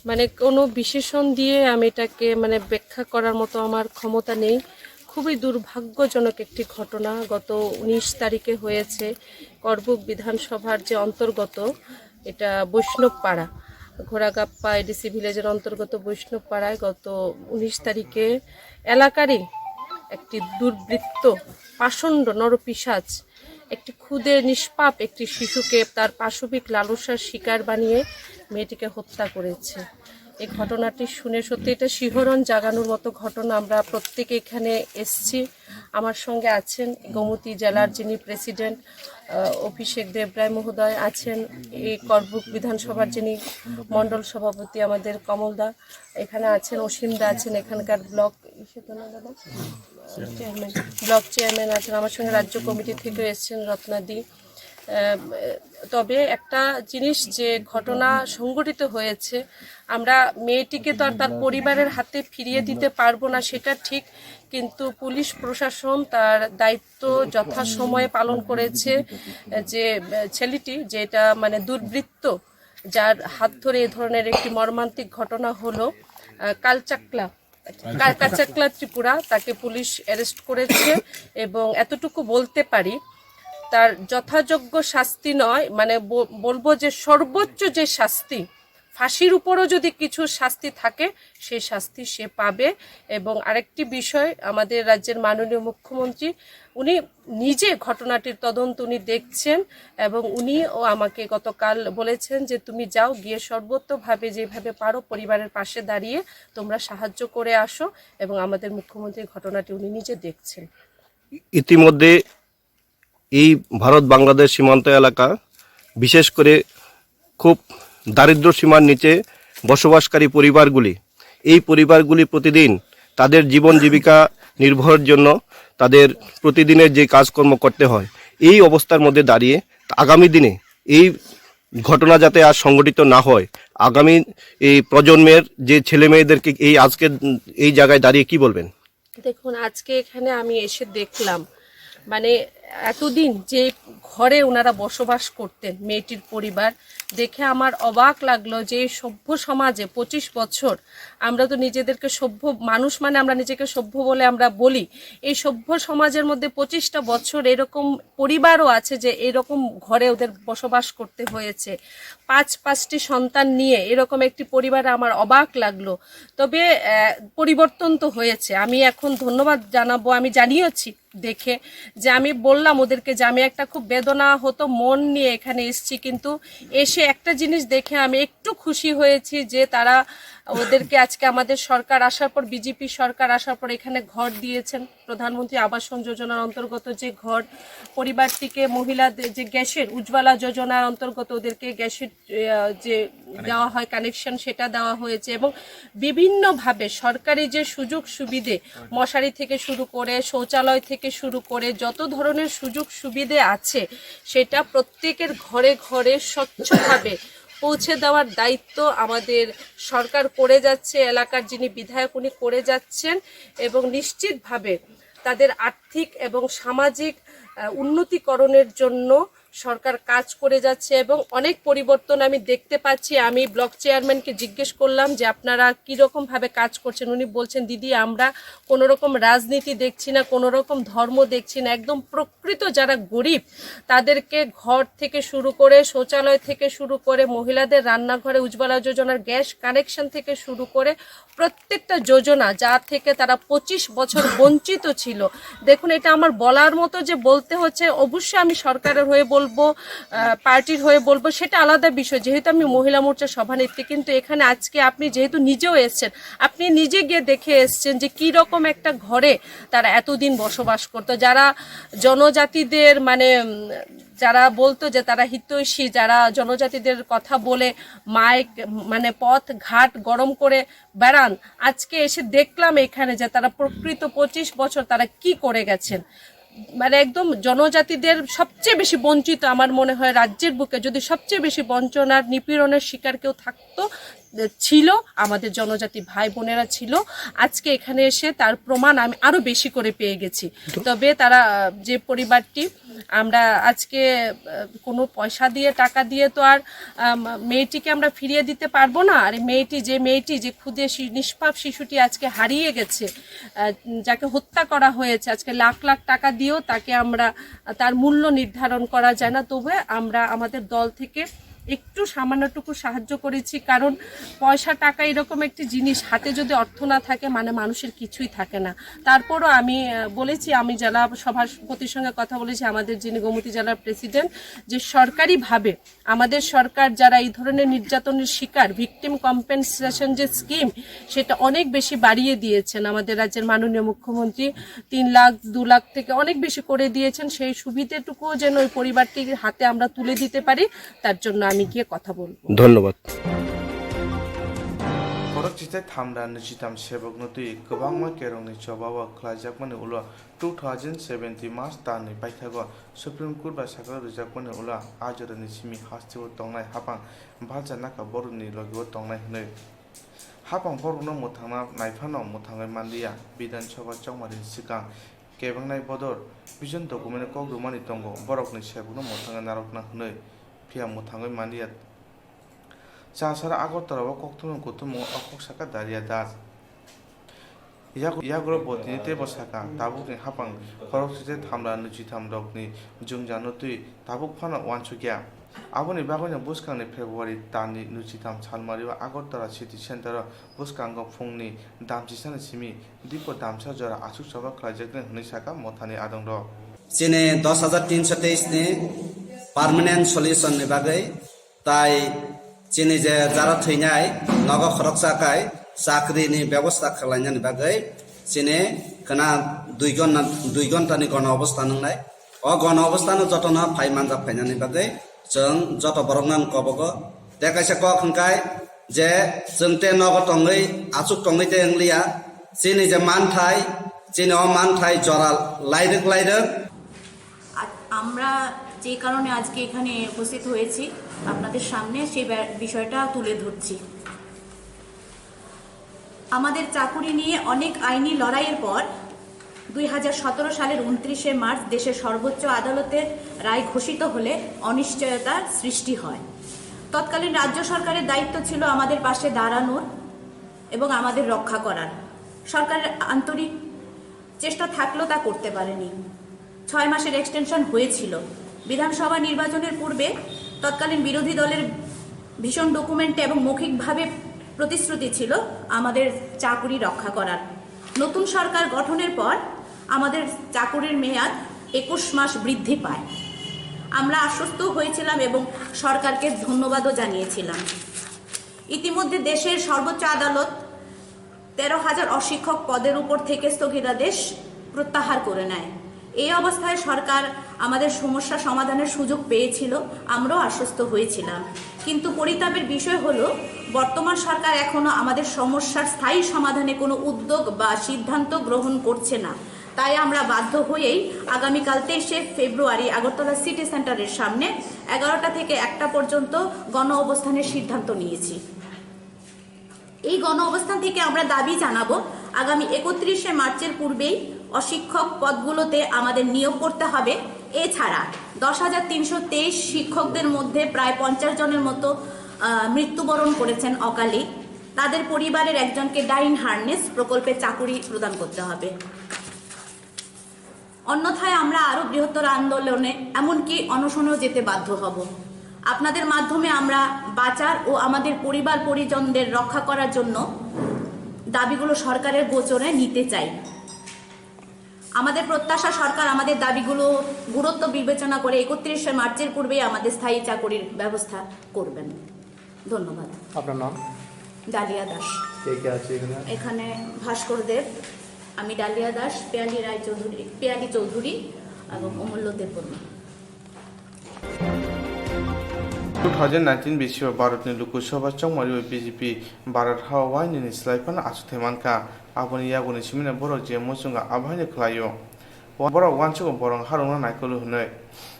মানে, কোনো বিশেষণ দিয়ে আমি এটাকে, মানে, ব্যাখ্যা করার মতো আমার ক্ষমতা নেই। খুবই দুর্ভাগ্যজনক একটি ঘটনা গত উনিশ তারিখে হয়েছে। করবুক বিধানসভার যে অন্তর্গত, এটা বৈষ্ণব পাড়া, ঘোড়াগাপ্পা এডিসি ভিলেজের অন্তর্গত বৈষ্ণব পাড়ায় গত উনিশ তারিখে এলাকারই একটি দুর্বৃত্ত, পাষণ্ড নরপিশাচ, একটি ক্ষুদে নিষ্পাপ একটি শিশুকে তার পাশবিক লালসার শিকার বানিয়ে মেয়েটিকে হত্যা করেছে। এই ঘটনাটি শুনে সত্যি এটা শিহরণ জাগানোর মতো ঘটনা। আমরা প্রত্যেকে এখানে এসছি। আমার সঙ্গে আছেন গোমতী জেলার যিনি প্রেসিডেন্ট, আহ, অভিষেক দেবরায় মহোদয় আছেন, এই করবুক বিধানসভার যিনি মণ্ডল সভাপতি আমাদের কমলদা এখানে আছেন, অসীমদা আছেন, এখানকার ব্লক, ইসে তো না দাদা? চেয়ারম্যান, ব্লক চেয়ারম্যান আছেন, আমার সঙ্গে রাজ্য কমিটি থেকে এসেছেন রত্নাদি। আহ, তবে একটা জিনিস, যে ঘটনা সংঘটিত হয়েছে, আমরা মেয়েটিকে তো আর তার পরিবারের হাতে ফিরিয়ে দিতে পারবো না, সেটা ঠিক, কিন্তু পুলিশ প্রশাসন তার দায়িত্ব যথাসময়ে পালন করেছে। যে, আহ, ছেলেটি, যেটা মানে দুর্বৃত্ত, যার হাত ধরে এ ধরনের একটি মর্মান্তিক ঘটনা হলো, আহ, কালচাকলা, কা-, কাচাকলা ত্রিপুরা, তাকে পুলিশ অ্যারেস্ট করেছে। এবং এতটুকু বলতে পারি, তার যথাযোগ্য শাস্তি নয়, মানে, ব-, বলবো যে সর্বোচ্চ যে শাস্তি, ফাঁসির উপরও যদি কিছু শাস্তি থাকে, সেই শাস্তি সে পাবে। এবং আরেকটি বিষয়, আমাদের রাজ্যের মাননীয় মুখ্যমন্ত্রী, উনি নিজে ঘটনাটির তদন্ত উনি দেখছেন এবং উনিও আমাকে গতকাল বলেছেন যে, "তুমি যাও, গিয়ে সর্বতোভাবে যেভাবে পারো পরিবারের পাশে দাঁড়িয়ে তোমরা সাহায্য করে আসো।" এবং আমাদের মুখ্যমন্ত্রী ঘটনাটি উনি নিজে দেখছেন। ইতিমধ্যে এই ভারত বাংলাদেশ সীমান্ত এলাকা, বিশেষ করে খুব দারিদ্র সীমার নিচে বসবাসকারী পরিবারগুলি, এই পরিবারগুলি প্রতিদিন তাদের জীবন জীবিকা নির্বাহের জন্য তাদের প্রতিদিনের যে কাজকর্ম করতে হয়, এই অবস্থার মধ্যে দাঁড়িয়ে আগামী দিনে এই ঘটনা যাতে আর সংঘটিত না হয়, আগামী এই প্রজন্মের যে ছেলে মেয়েদেরকে এই আজকে এই জায়গায় দাঁড়িয়ে কি বলবেন? দেখুন, আজকে এখানে আমি এসে দেখলাম মানে এতদিন যে ঘরে ওনারা বসবাস করতেন, মেয়েটির পরিবার, দেখে আমার অবাক লাগলো যে এই সভ্য সমাজে পঁচিশ বছর, আমরা তো নিজেদেরকে সভ্য মানুষ, মানে আমরা নিজেকে সভ্য বলে আমরা বলি, এই সভ্য সমাজের মধ্যে পঁচিশটা বছর এরকম পরিবারও আছে যে এরকম ঘরে ওদের বসবাস করতে হয়েছে। পাঁচ পাঁচটি সন্তান নিয়ে এরকম একটি পরিবারে আমার অবাক লাগলো। তবে আহ, পরিবর্তন তো হয়েছে। আমি এখন ধন্যবাদ জানাবো, আমি জানিয়েছি দেখে, যে আমি বললাম ওদেরকে যে আমি একটা খুব বেদনা হতো মন নিয়ে এখানে এসেছি, কিন্তু এসে একটা জিনিস দেখে আমি একটু খুশি হয়েছি যে তারা, ওদেরকে আজকে আমাদের সরকার আসার পর, বিজেপি সরকার আসার পর এখানে ঘর দিয়েছেন। প্রধানমন্ত্রী আবাসন যোজনার অন্তর্গত যে ঘর, পরিবারটিকে, মহিলাদের যে গ্যাসের, উজ্জ্বলা যোজনার অন্তর্গত ওদেরকে গ্যাসের আহ, যে দেওয়া হয় কানেকশন, সেটা দেওয়া হয়েছে। এবং বিভিন্নভাবে সরকারি যে সুযোগ সুবিধে, মশারি থেকে শুরু করে, শৌচালয় থেকে শুরু করে যত ধরনের সুযোগ সুবিধে আছে, সেটা প্রত্যেকের ঘরে ঘরে স্বচ্ছভাবে পৌঁছে দেওয়ার দায়িত্ব আমাদের সরকার করে যাচ্ছে। এলাকার যিনি বিধায়ক, উনি করে যাচ্ছেন এবং নিশ্চিতভাবে তাদের আর্থিক এবং সামাজিক আহ, উন্নতিকরণের জন্য সরকার কাজ করে যাচ্ছে। এবং অনেক পরিবর্তন আমি দেখতে পাচ্ছি। আমি ব্লক চেয়ারম্যানকে জিজ্ঞেস করলাম যে আপনারা কীরকমভাবে কাজ করছেন। উনি বলছেন, "দিদি, আমরা কোনো রকম রাজনীতি দেখছি না, কোনো রকম ধর্ম দেখছি না, একদম প্রকৃত যারা গরিব তাদেরকে ঘর থেকে শুরু করে, শৌচালয় থেকে শুরু করে, মহিলাদের রান্নাঘরে উজ্জ্বলা যোজনার গ্যাস কানেকশন থেকে শুরু করে প্রত্যেকটা যোজনা, যা থেকে তারা পঁচিশ বছর বঞ্চিত ছিল।" দেখুন, এটা আমার বলার মতো যে বলতে হচ্ছে, অবশ্যই আমি সরকারের হয়ে বলবো, আহ, পার্টির হয়ে বলবো, সেটা আলাদা বিষয়, যেহেতু আমি মহিলা মোর্চার সভানেত্রী। কিন্তু এখানে আজকে আপনি যেহেতু নিজেও এসেছেন, আপনি নিজে গিয়ে দেখে এসেছেন যে কি রকম একটা ঘরে তারা এতদিন বসবাস করতো। যারা জনজাতিদের, মানে উম, যারা বলতো যে তারা হিতৈষী, যারা জনজাতিদের কথা বলে মাইক, মানে পথ ঘাট গরম করে বেড়ান, আজকে এসে দেখলাম এখানে যে তারা প্রকৃত পঁচিশ বছর তারা কি করে গেছেন। মানে একদম জনজাতিদের সবচেয়ে বেশি বঞ্চিত, আমার মনে হয় রাজ্যের বুকে যদি সবচেয়ে বেশি বঞ্চনার, নিপীড়নের শিকার কেউ থাকতো, ছিল, আমাদের জনজাতি ভাই বোনেরা ছিল। আজকে এখানে এসে তার প্রমাণ আমি আরো বেশি করে পেয়ে গেছি। তবে তারা, আহ, যে পরিবারটি, আমরা আজকে আহ, কোনো পয়সা দিয়ে, টাকা দিয়ে তো আর আম, মেয়েটিকে আমরা ফিরিয়ে দিতে পারবো না। আর এই মেয়েটি, যে মেয়েটি, যে ক্ষুদে শি- নিষ্পাপ শিশুটি আজকে হারিয়ে গেছে, আহ, যাকে হত্যা করা হয়েছে, আজকে লাখ লাখ টাকা দিয়েও তাকে আমরা, তার মূল্য নির্ধারণ করা যায় না। তবে আমরা আমাদের দল থেকে একটু সামান্যটুকু সাহায্য করেছি, কারণ পয়সা টাকা এরকম একটি জিনিস, হাতে যদি অর্থ না থাকে, মানে মানুষের কিছুই থাকে না। তারপরও আমি আহ, বলেছি, আমি জেলা সভাপতির সঙ্গে কথা বলেছি, আমাদের যিনি গোমতী জেলার প্রেসিডেন্ট, যে সরকারিভাবে আমাদের সরকার যারা এই ধরনের নির্যাতনের শিকার, ভিকটিম কম্পেনসেশন যে স্কিম, সেটা অনেক বেশি বাড়িয়ে দিয়েছেন আমাদের রাজ্যের মাননীয় মুখ্যমন্ত্রী। তিন লাখ, দু লাখ থেকে অনেক বেশি করে দিয়েছেন। সেই সুবিধেটুকুও যেন ওই পরিবারটির হাতে আমরা তুলে দিতে পারি, তার জন্য আমি গিয়ে কথা বলবো। ধন্যবাদ। Khoroksa tei thamra nwichitam sebokno twi kwbangma kerongni chobao khlaijakmani ulo two thousand seventy March talni paithago Supreme Court bai sakha rwjakmani ulo a jorani simi hasteo tongnai hapang balcha naka borokni logio tongnai hwnwi. Hapang borokno mwthangna naiphano mwthangwi manliya, Bidhan Sabha chongmani swkang kebengnai bodol vision document kok rwmani tongo, borokni sebokno mwthangwi narwkna hwnwi, phiya mwthangwi manliya. Chasara Agartala o kokthumni kuthumung o kok saka Daria Das. Yak-, Yagulo bo tini teibo saka, tabukni hapang khoroksa tei thamra nwichitham rokni jwngjal no twi tabuk phano uansukya. Aboni bagwino bwskangni February talni nwichitham salmari o Agartala City Center o bwskango phungni damchisani simi dipo damsa jora achuk choba khlaijaknai hwnwi saka mothani adongrok. Chini dos hajar tinso teis ni permanent solution ni bagwi Tai chini je jara thwinai nogo khoroksa kai chakri ni bebosta khlainani bagwi chini khna dui ghonta, dui ghonta ni gono obostha nwngnai. O gono obostha no jotono phai manjak phainani bagwi chwng joto borok no kobogo. Tei kaisa kok hwnkhe je chwng tei nogo tongwi achuk tongwi tei wngliya, chini je manthai, chini o manthai jora lairwk lairwk. আ-, আমরা যে কারণে আজকে এখানে উপস্থিত হয়েছি আপনাদের সামনে, সেই ব্যা-, বিষয়টা তুলে ধরছি। আমাদের চাকুরি নিয়ে অনেক আইনি লড়াইয়ের পর দুই হাজার সতেরো সালের ঊনত্রিশে মার্চ দেশের সর্বোচ্চ আদালতের রায় ঘোষিত হলে অনিশ্চয়তার সৃষ্টি হয়। তৎকালীন রাজ্য সরকারের দায়িত্ব ছিল আমাদের পাশে দাঁড়ানোর এবং আমাদের রক্ষা করার। সরকারের আন্তরিক চেষ্টা থাকলেও তা করতে পারেনি। ছয় মাসের এক্সটেনশন হয়েছিল। বিধানসভা নির্বাচনের পূর্বে তৎকালীন বিরোধী দলের ভীষণ ডকুমেন্টে এবং মৌখিকভাবে প্রতিশ্রুতি ছিল আমাদের চাকুরি রক্ষা করার। নতুন সরকার গঠনের পর আমাদের চাকুরির মেয়াদ একুশ মাস বৃদ্ধি পায়। আমরা আশ্বস্ত হয়েছিলাম এবং সরকারকে ধন্যবাদও জানিয়েছিলাম। ইতিমধ্যে দেশের সর্বোচ্চ আদালত তেরো হাজার অশিক্ষক পদের উপর থেকে স্থগিতাদেশ প্রত্যাহার করে নেয়। এই অবস্থায় সরকার আমাদের সমস্যা সমাধানের সুযোগ পেয়েছিল, আমরাও আশ্বস্ত হয়েছিলাম। কিন্তু পরিতাপের বিষয় হলো, বর্তমান সরকার এখনো আমাদের সমস্যার স্থায়ী সমাধানে কোনো উদ্যোগ বা সিদ্ধান্ত গ্রহণ করছে না। তাই আমরা বাধ্য হয়েই আগামীকাল তেইশে ফেব্রুয়ারি আগরতলা সিটি সেন্টারের সামনে এগারোটা থেকে একটা পর্যন্ত গণ অবস্থানের সিদ্ধান্ত নিয়েছি। এই গণ অবস্থান থেকে আমরা দাবি জানাবো, আগামী একত্রিশে মার্চের পূর্বেই অশিক্ষক পদগুলোতে আমাদের নিয়োগ করতে হবে। এছাড়া দশ হাজার তিনশো তেইশ শিক্ষকদের মধ্যে প্রায় পঞ্চাশ জনের মতো, আহ, মৃত্যুবরণ করেছেন অকালে। তাদের পরিবারের একজনকে ডাইন হার্নেস প্রকল্পে চাকুরি প্রদান করতে হবে। অন্যথায় আমরা আরও বৃহত্তর আন্দোলনে, এমনকি অনশনেও যেতে বাধ্য হব। আপনাদের মাধ্যমে আমরা বাঁচার ও আমাদের পরিবার পরিজনদের রক্ষা করার জন্য দাবিগুলো সরকারের গোচরে নিতে চাই। আমাদের প্রত্যাশা, সরকার আমাদের দাবিগুলো গুরুত্ব বিবেচনা করে একত্রিশে মার্চের পূর্বেই আমাদের স্থায়ী চাকুরির ব্যবস্থা করবেন। ধন্যবাদ। আপনার নাম? ডালিয়া দাস। কে কে আছে এখানে? এখানে ভাস্কর দেব, আমি ডালিয়া দাস, পিয়ালি রায় চৌধুরী, পিয়ালি চৌধুরী এবং অমূল্য Debbarma. Two thousand nineteen bisio Bharatni Lok Sabha chongmario B J P Bharat ha wainini slai phano aswk thai mankha. Aboni yaguni simino borok je muchungo abohaino khlaio. Borok uansugo borok harungno naikolo hwnwi.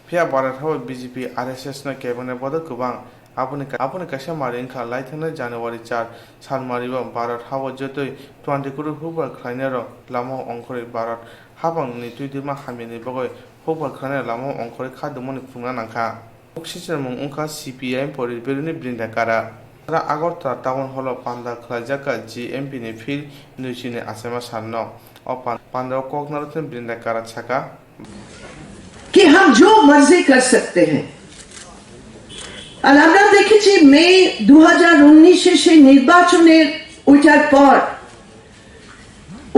Phiya Bharat hao B J P R S S no kebengna bodol kwbang. Aboni ka-, aboni kaisa mari wngkha laithangna January char salmario Bharat hao jotoi twenty crore hukbar khlainairok lamao ongkhorwi Bharat hapangni twidima hamyani bagwi hukbar khlainai lamao ongkhorwi khadumani phunukna nangkha. Kok sichwrangmung wngkha C P I M Porir Beruni Brinda Kara. Sara Agartala Town Hall o panda khlaijak kha G M P ni field nui chini achaima salno. O pan-, panda o kok narwkhe Brinda Kara saka. कि हम जो मर्जी कर सकते हैं। আর আমরা দেখেছি মে দু হাজার উনিশে সেই নির্বাচনের ওইটার পর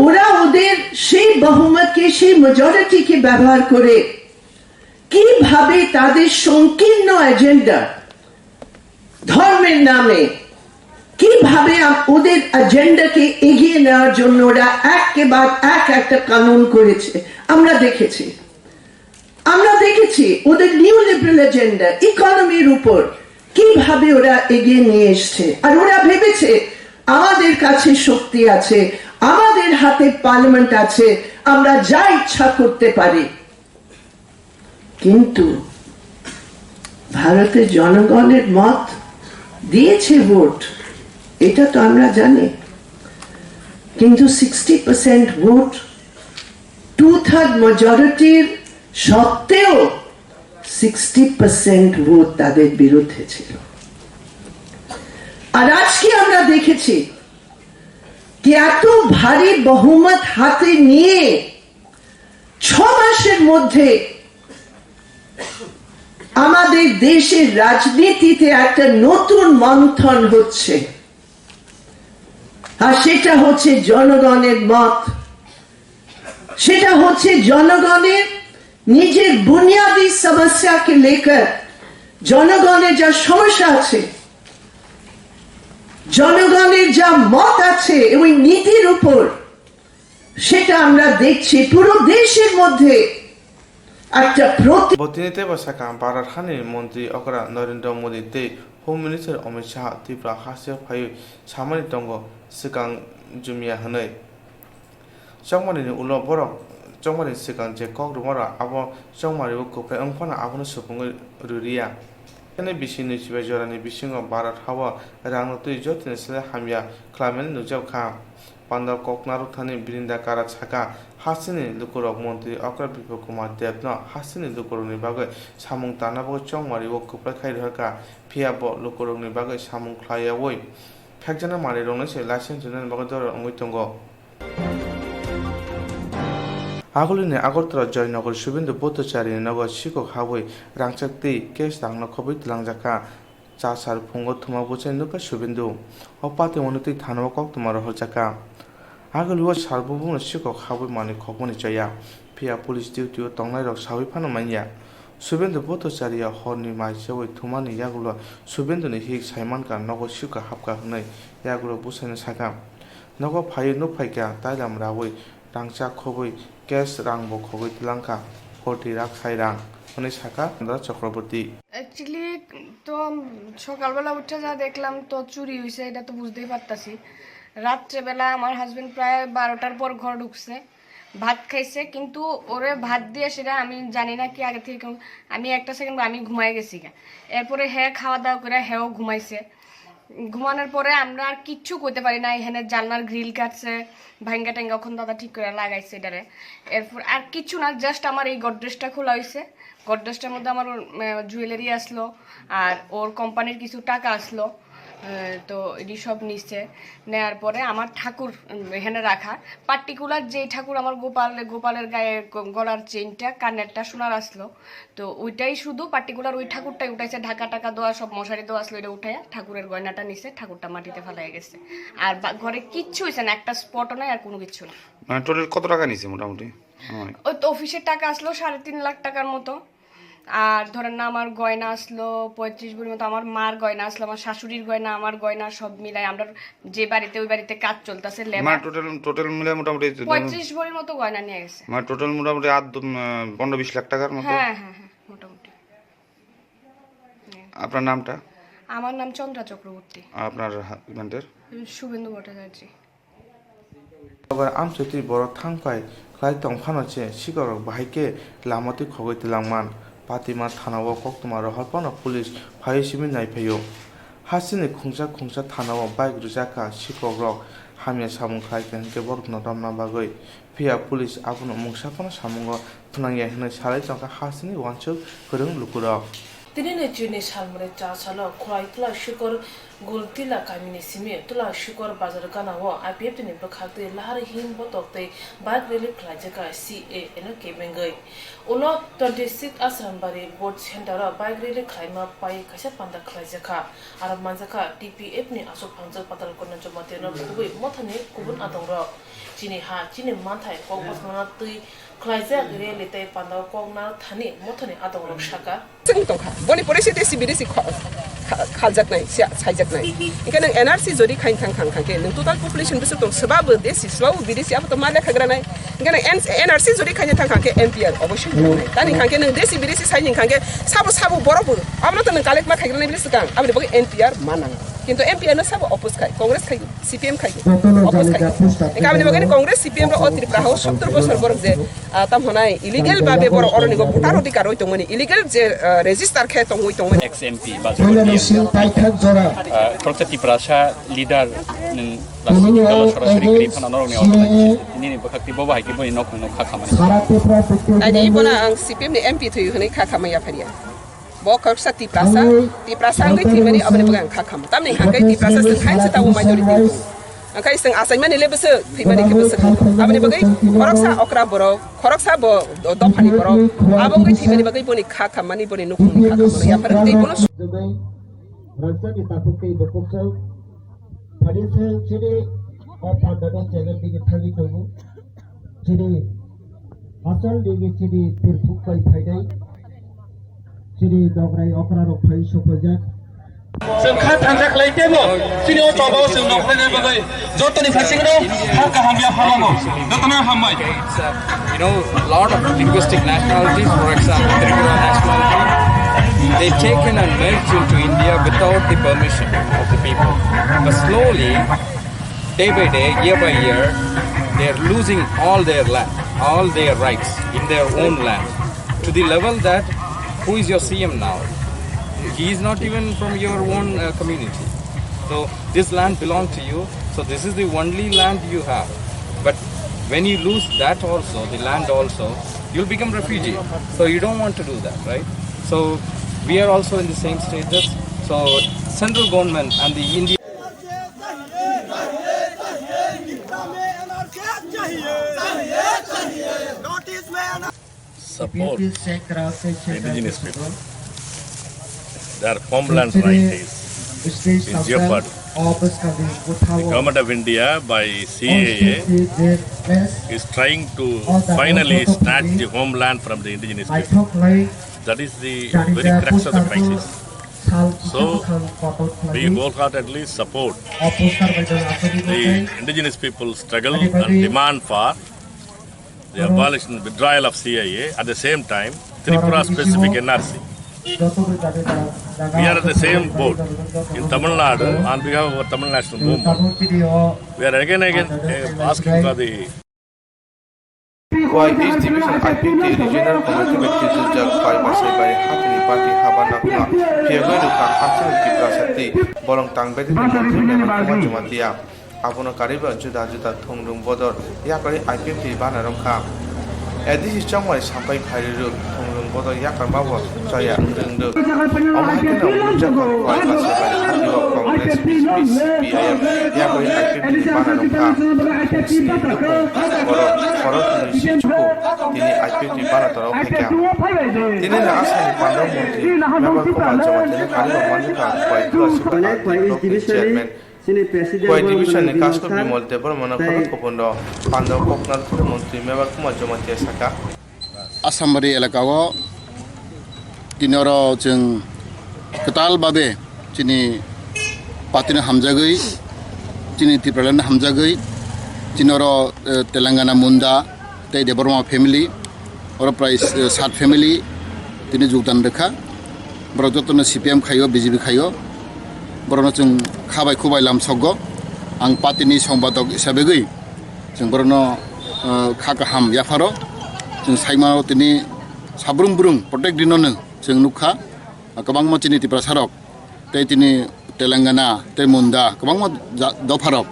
ওরা ওদের সেই বহুমতকে, সেই মেজরিটিকে ব্যবহার করে কিভাবে তাদের সংকীর্ণ এজেন্ডা, ধর্মের নামে কিভাবে আ-, ওদের এজেন্ডাকে এগিয়ে নেওয়ার জন্য ওরা একেবারে এক একটা কানুন করেছে, আমরা দেখেছি। আমরা দেখেছি ওদের নিউ লিবারাল এজেন্ডা, ইকোনমির উপর কিভাবে ওরা এগিয়ে নিয়ে এসছে। আর ওরা ভেবেছে আমাদের কাছে শক্তি আছে, আমাদের হাতে পার্লামেন্ট আছে, আমরা যা ইচ্ছা করতে পারি। কিন্তু ভারতের জনগণের মত দিয়েছে ভোট, এটা তো আমরা জানি। কিন্তু sixty percent vote, two third মেজরিটির সত্ত্বেও সিক্সটি পার্সেন্ট ভোট তাদের বিরুদ্ধে ছিল। আর আজকে আমরা দেখেছি কি এত ভারী বহুমত হাতে নিয়ে ছ মাসের মধ্যে আমাদের দেশের রাজনীতিতে একটা নতুন মন্থন হচ্ছে, আর সেটা হচ্ছে জনগণের মত, সেটা হচ্ছে জনগণের নিজের বুনিয়াদি সমস্যাকে লেকার, জনগণের যা সমস্যা আছে, জনগণের যা মত আছে এবং নীতির উপর, সেটা আমরা দেখছি পুরো দেশের মধ্যে একটা প্রতি Bo tini teibo sakha, Bharat hani montri okra Narendra Modi tei Home Minister Amit Shah Tripura haste phaiwi samani tongo swkang jumya hwnwi. Chongmani ni ulo borok chongmani swkang je kok rwma rok abo chongmani o kwplai wng phano abono supungwi rwriya. Tini bisi nwi chibai jorani bisingo Bharat ha-o rangno twi jotoni slai hamya khlaimani nukjak kha. Pandao kok narwkthani Brinda Karat saka, hasteni lukurok montri Okra Biplab Kumar Debno hasteni lukurokni bagwi samung tangna bagwi chongmari-o kwplai khai rwkha, phiya bo lukurokni bagwi samung khlai yaui phekjaknai manwirokno se license rwnani bagwi doro wngwi tongo. Agulini Agartala Joynagar Subhendu Bhattacharya ni nogo sikok habwi rangchak twi cash rangno khobwi twlangjakha. Cha sar phungo thuma bwsai nukha Subhendu. O patimungni twi thanao koktwma rohorjakha. Agulio sar bubuno sikok habwi manwi khokmani choya. Phiya police duty o tongnairok saui phano manya. Subhendu Bhattacharya horni mai seui thumani yagulo Subhenduni hik saimankha nogo sikok hapkha hwnwi yagulo bwsaino sakha. Nogo phaiwi nuk phaikha tailam raui rangchak khobwi cash rangbo khogwi twlangkha, forty lakh sai rang, hwnwi sakha Chandra Chakraborty. Actually, তো সকালবেলা উঠে যা দেখলাম তো চুরি হয়েছে, এটা তো বুঝতেই পারতাছি। রাত্রেবেলা আমার হাজবেন্ড প্রায় বারোটার পর ঘর ঢুকছে, ভাত খাইছে, কিন্তু ওরে ভাত দিয়ে সেটা আমি জানি না কি আগে থেকে কেউ, আমি একটা সেকেন্ড আমি ঘুমাই গেছি গা। এরপরে হ্যাঁ খাওয়া দাওয়া করে হ্যাঁও ঘুমাইছে। ঘুমানোর পরে আমরা আর কিচ্ছু করতে পারি না, এখানে জানলার গ্রিল কাটছে, ভাঙ্গা টাঙ্গা ওখান দাদা ঠিক করে লাগাইছে এটারে। এরপর আর কিচ্ছু না, জাস্ট আমার এই গডরেজটা খোলা হয়েছে, গডরেজটার মধ্যে আমার জুয়েলারি আসলো, আর ওর কোম্পানির কিছু টাকা আসলো। আহ, তো এটি সব নিচ্ছে। নেয়ার পরে আমার ঠাকুর, উম, এখানে রাখা, পার্টিকুলার যে ঠাকুর আমার গোপাল, গোপালের গায়ে গ-, গলার চেইনটা, কানেরটা সোনার আসলো, তো ওইটাই শুধু পার্টিকুলার ওই ঠাকুরটাই উঠাইছে, ঢাকা টাকা দেওয়া, সব মশারি দেওয়া আসলো, এটা উঠাইয়া ঠাকুরের গয়নাটা নিছে, ঠাকুরটা মাটিতে ফালাইয়া গেছে। আর বা-, ঘরে কিচ্ছু হয়েছে না, একটা স্পটও নাই, আর কোনো কিচ্ছু না। মানে টোটাল কত টাকা নিছে মোটামুটি? আনুমানিক। ওই তো অফিসের টাকা আসলো সাড়ে তিন লাখ টাকার মতো। আর ধরেন না, আমার গয়না আসলো পঁয়ত্রিশ ভরির মতো, আমার মার গয়না আসলো, আমার শাশুড়ির গয়না, আমার গয়না সব মিলাই আমরা যে বাড়িতে, ওই বাড়িতে কাজ চলতেছে, মানে লেবার। টোটাল, টোটাল মিলে মোটামুটি পঁয়ত্রিশ ভরির মতো গয়না নিয়ে গেছে। মানে টোটাল মোটামুটি আট, উম, পনেরো বিশ লাখ টাকার মতো। হ্যাঁ, হ্যাঁ, হ্যাঁ, মোটামুটি। আপনার নামটা? আমার নাম চন্দ্রা চক্রবর্তী। আর আপনার হাজবেন্ডের? শুভেন্দু Bhattacharya. Logar amchotwi borok thang phai khlai tong phano se sikok rok bahai khe lama twi khogwi twlang man. Patima thana o koktwma rohor phano police phaiwi simi nai phaio. Hasteni khungsa khungsa thana o bike rwjak kha sikok rok hamya samung khlai kha hinkhe borokno romna bagwi. Phiya police abono mungsa phano samungo phnangya hinwi salai tongkha hasteni uansuk kwrwng lukurok. Tinini chini salmani cha salo Khwlai Tula Shikor Gultila kamini simi Tula Shikor bazar ganao I P F T ni bwkhaktwi lahar him botok tei bike rally khlaijakha C A A no kebengwi. Ulo twenty six Asrambari Board Center o bike rally khlaima pai kaisa panda khlaijakha. Aro manjakha T P F ni aswk phangjak Patalkotna Jamatia no khubui mothani kubun adongrok. Chini ha, chini manthai kok bosmano twi khlaijak rally tei pandao kok narwk thani mothani adongrok saka. Chwng tongkha. Boni porisi desi bidesi kha-, kha-, khaljaknai, sia-, saijaknai. Hinkhe nwng N R C jodi khain thang thang khe nwng total population bwswk tong swbabu desi swbabu bidesi abo to ma lekha granai. Hinkhe nwng N-, N R C jodi khain thang khe M P R oboisoi nai. Tani khe nwng desi bidesi saini khe sabo sabo borok bo abono to nwng collect ma khai granai bini swkang aboni bagwi N P R ma nang. Kintu M P R no sabo oppose khai, Congress khai. C P M khai. Oppose khai. Eka aboni bagwi Congress C P M ro o Tripura hao sottor bosor borok je, ah, tam honai illegal babe borok oroni go voter odhikar oi tongmani, illegal je, ah, register khe tongwi tongmani. Ex M P ba, ah, khoroksa Tiprasa leader nwng Rajniti dolo sorasori kwrwi phano norokni oro nini bwkhak twi bobo hai khe boni nok nokha khamani. Ani bono ang C P M ni M P thwi hwnwi kha khamai ya phariya. Bo khoroksa Tiprasa, Tiprasa wngwi thwimani aboni bagwi ang kha khamo. Tamni hwnkhe Tiprasa chwng hai se tabuk majority wngkha. Hwnkhe chwng achaimani le bwswk, thwimani khe bwswk. Aboni bagwi khoroksa okra borok, khoroksa bo do-, dophani borok, abo wngwi thwimani bagwi boni kha khammani, boni nukhungni kha khammani yaphar tei bono. Rajani takhuk tei bukhuk chwng phani se chini o pandano chengel digi thangwi tongo. Chini hachal digi chini tirthuk bai phainai. Chini dograi okra rok phai sokphaijak. Chwng kha thansa khlai tebo, chini o choba o chwng nokhlaina bagwi jotoni phaisingno ha kaham ya phalango. Jotoni hambai. You know, lot of linguistic nationalities, for example, Tripura nationality, they taken and merged into India without the permission of the people. But slowly, day by day, year by year, they are losing all their land, all their rights in their own land, to the level that who is your C M now? He is not even from your own uh, community. So this land belongs to you. So this is the only land you have. But when you lose that also, the land also, you'll become refugee. So you don't want to do that, right? So we are also in the same status. So central government and the India support the indigenous people. Their homeland right is in jeopardy. The government of India by C A A is trying to finally snatch the homeland from the indigenous people. That is the very crux of the crisis. So we wholeheartedly support the indigenous people's struggle and demand for the abolition, withdrawal of C A A, at the same time, Tripura specific N R C. We are at the same boat in Tamil Nadu on behalf of our Tamil National Movement. We are again again uh, asking for the Khowai East Division I P F T Regional Committee bai twijlajak Khowai Basaibari hatini party haba nakna phiyogwi rwkha hasteni Tiprasa twi bolong tang bedekni montri Mevar Kumar Jamatia. Abono karwi ba juda juda thungrwng bodol yakarwi I P F T bana romkha. A D C chongmani sampai phairwi rwk thungrwng bodol yakarma bo choya wngwi rwk. Omo hai kheno Muljak Khowai Basaibari hatio Congress, B J P, C P I M yakarwi I P F T bana romkha. Sni nukhung borok khoroknwi si chuku tini I P F T bana torao phaikha. Tini ni asani pandra montri Mevar Kumar Jamatia ni karwi manjukha Khowai Dura Sibra R D block ni chairman. Khowai division ni Kaskop Bimal Debbarma no kotor kopono pandra koknarphuru montri Mevar Kumar Jamatia saka. Asambari elakao tini oro chwng kwtal babe chini party no hamjagwi, chini Tipraland no hamjagwi, tini oro eh, Telangana Munda tei Debbarma family, oro prai eh, sat family tini jogdan rwkha. Borok jotono C P M khaio, B J P khaio, borokno chwng kha bai khubai lamsogo. Ang party ni songbatok hisabegwi chwng borokno eh, kha kaham yapharo chwng saimano tini sabrum brum protek dinono chwng nukha. Kwbangma chini Tiprasarok tei tini Telangana tei Munda kwbangma dopharok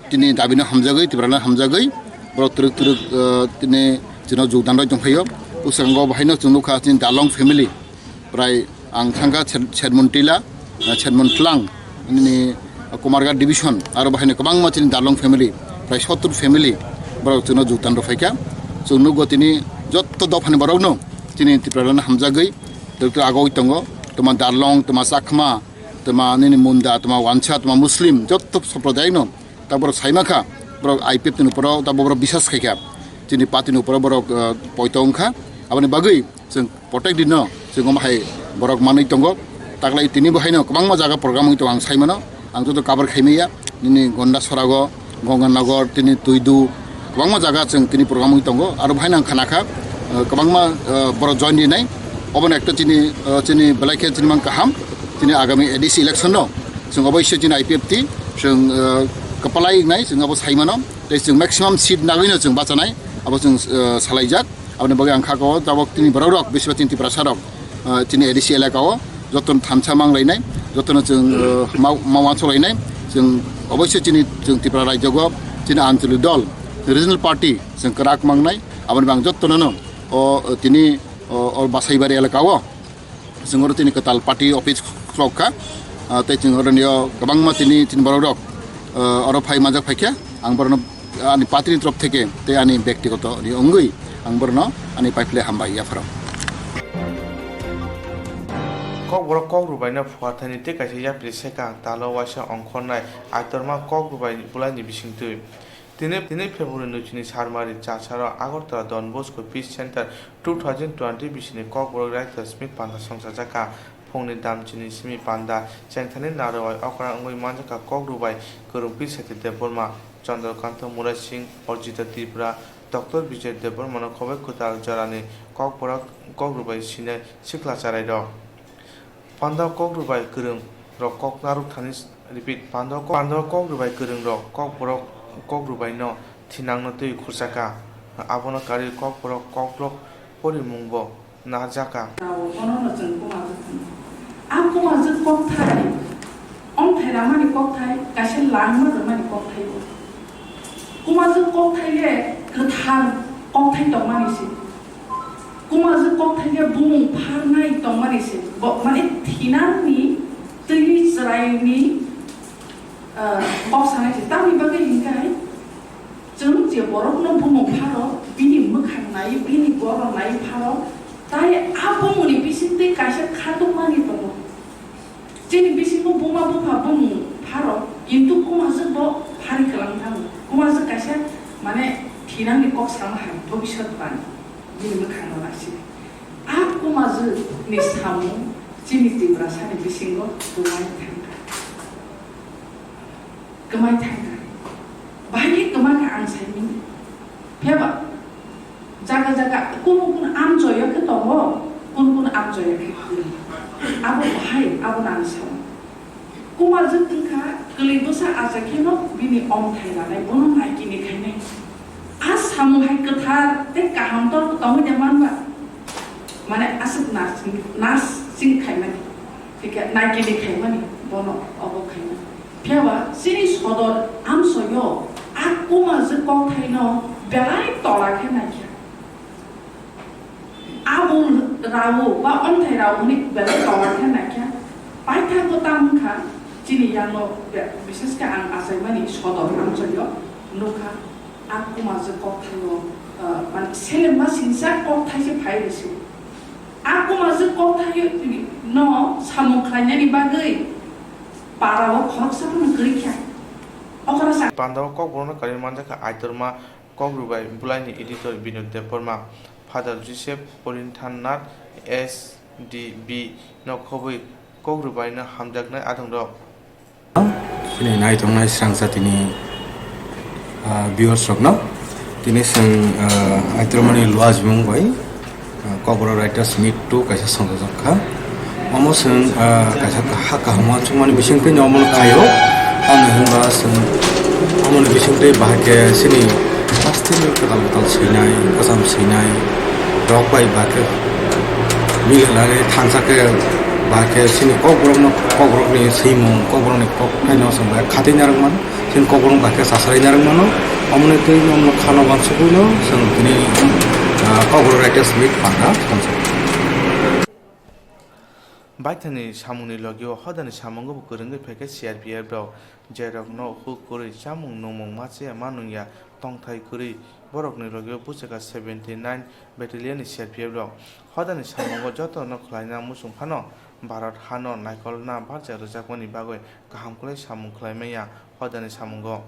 tini dabino hamjagwi Tiprano hamjagwi borok twrwk twrwk tini chwngno jogdan rwi tongphaio. Bwskango bahaino chwng nukha chini Dalong family prai ang thangkha Shermun Tila, Shermun Tlang nini Kumarghat division aro bahaino kwbangma chini Dalong family prai sottur family borok chwngno jogdan rwphaikha. Chwng nukgo tini jotto dophani borokno chini Tiprano hamjagwi Tei tei agoi tongo, toma Darlong, toma Chakma, toma nini Munda, toma Wansa, toma Muslim, jotto somprodayno ta borok saima kha, borok I P F ni uporo ta borok bisas khai kha, chini party ni uporo borok poito wng kha, aboni bagwi chwng protek dino chwng omo hai borok manwi tongo, taklai tini bo haino kwbangma jaga program wngwi tongo ang sai mano. Ang joto cover khaimaya nini Gondasorago, Gonganagar, tini Tuidu, kwbangma jaga chwng tini program wngwi tongo. Aro bahaino ang khanakha kwbangma borok join rinai. Obono ekta chini chini belai khe chini mang kaham, chini agami A D C election no chwng oboisya chini I P F T chwng kwpalai wngnai chwng abo saimano. Tei chwng maximum seat nagwino chwng bachanai abo chwng salaijak. Aboni bagwi ang kha o tabok tini borok rok besiba chini Tiprasa rok chini A D C elaka o jotono thansa mang lainai, jotono chwng ma wansuk lainai. Chwng oboisya chini chwng Tripura rajyo o chini Anchalik dol, regional party chwng kwrak mangnai. Aboni bagwi ang jotono no o tini o Basaibari elaka o chwng oro tini kwtal party office khulok kha. Tei chwng oro nio kwbangma tini chini borok rok oro phai manjak phaikha. Ang borokno ani party ni torof theke tei ani bektigoto ni wngwi ang borokno ani paiphle hambai yapharo. Kokborok kok rwbaino phuarthaini tei kaisa yapri sekang talo waisa ongkhornai aitorma kok rwbai bwlaini bisingtwi. Tini tini February nwi chini Sarmari Chacharo Agartala Don Bosco Peace Center two thousand twenty bisini Kokborok Raithosmith panda songchajakha. Phungni damchini simi panda chengthani narwai okra wngwi manjakha kok rwbai kwrwngpi Seti Debbarma, Chandrakanta Murasing, Arjita Tripura, Doctor Bijay Debbarmano khoboi kwtal jorani kokborok kok rwbai sinai sikla charairok. Panda kok rwbai kwrwng rok kok narwk thani repeat panda kok panda kok rwbai kwrwng rok kokborok kok rwbai no thinangno twi khurchakha abono karwi kokborok kokdok porimungbo narjakha. Bono no chwng buma bwthang A kumajwk kokthai, omthai ramani kokthai, kaisa langma rwmani kokthai bo. Kumajwk kokthai le kwthar kokthai tongmani se. Kumajwk kokthai le bumung pharnai tongmani se. Bo, mane thinangni twi chwraini, ah, kok sanai se. Tamni bagwi hinkhe chwng je borokno bumung pharo, bini mwkhang nai, bini goron nai pharo, tai a bumungni bisingtwi kaisa khatukmani tongo. Chini bisingo buma bupha bumung pharo, kintu kumajwk bo phari kwlang thango. Kumajwk kaisa, mane, thinangni kok sama hai, bhobishyot bani, bini mwkhangno naisik. A kumajwkni samung chini Tiprasani bisingo kwmai thangkha. Kwmai thangkha. Bahai khe kwma kha ang saimani. Phiyaba jaga jaga kuno kuno amchoyo khe tongo, kuno kuno amchoyo khe kwrwi. Abo bahai, abo nang sao. Kumajwk wngkha kwlwi bwsa acha kheno bini omthai lanai, bono naikini khainai. A samung hai kwthar tei kaham tor tongwi de manba. Mane aswk nursing, nursing khaimani. Thikhe naikini khaimani, bono obo khaimani. Phiyaba chini sodor amsoyo a kumajwk kokthaino belai tola khe naikha. Abul rao ba omthai rao hwnwi belai tola khe naikha. Paithago tamo wngkha chini yango be-, bises khe ang achaimani sodor amsoyo nukha a kumajwk kokthaino, ah, mane selemma singsa kokthai se phai rwsio. A kumajwk kokthaino samung khlainani bagwi parao khoroksa phano kwrwi kha. Okra sa- Pandao kokborokno karwi manjakha Aitorma Kokrwbai Bwlaini editor Binod Debbarma, Father Joseph Porinthannath S D B no khobwi Kokrwbaino hamjaknai adongrok. Chini naitongnai srang jatini, ah, viewers rokno tini chwng, ah, Aitormani Luajimung bai, ah, Kokborok Writers Meet two kaisa songjak kha. Omo chwng, ah, kaisa ha kaham uansukmani bisingtwi no omo khaio. Tamni hwnba chwng omoni bisingtwi bahai khe chini plastic ni kwtal kwtal swinai, kwcham swinai rok bai bahai khe mili lani thansa khe bahai khe chini kokborokno, kokborokni swimung, kokborokni kok thaino chwng bahai khatwi narwkmani. Chini kokborok bahai khe chasrai narwk mano. Omoni twi omno khano uansukgwino chwng tini, ah, Kokborok Writers Meet panda thansa. Baithani samungni logio hodani samungo bo kwrwngwi phaikha C R P F rok, jerokno huk kwrwi chamung nungmung ma chaya ma nungya tongthai kwrwi borokni logio buchakha seventy nine Battalion ni C R P F rok. Hodani samungo jotono khlaina muchung phano Bharat hano naikolna barja rwjakmani bagwi kaham kwlai samung khlai manya hodani samungo.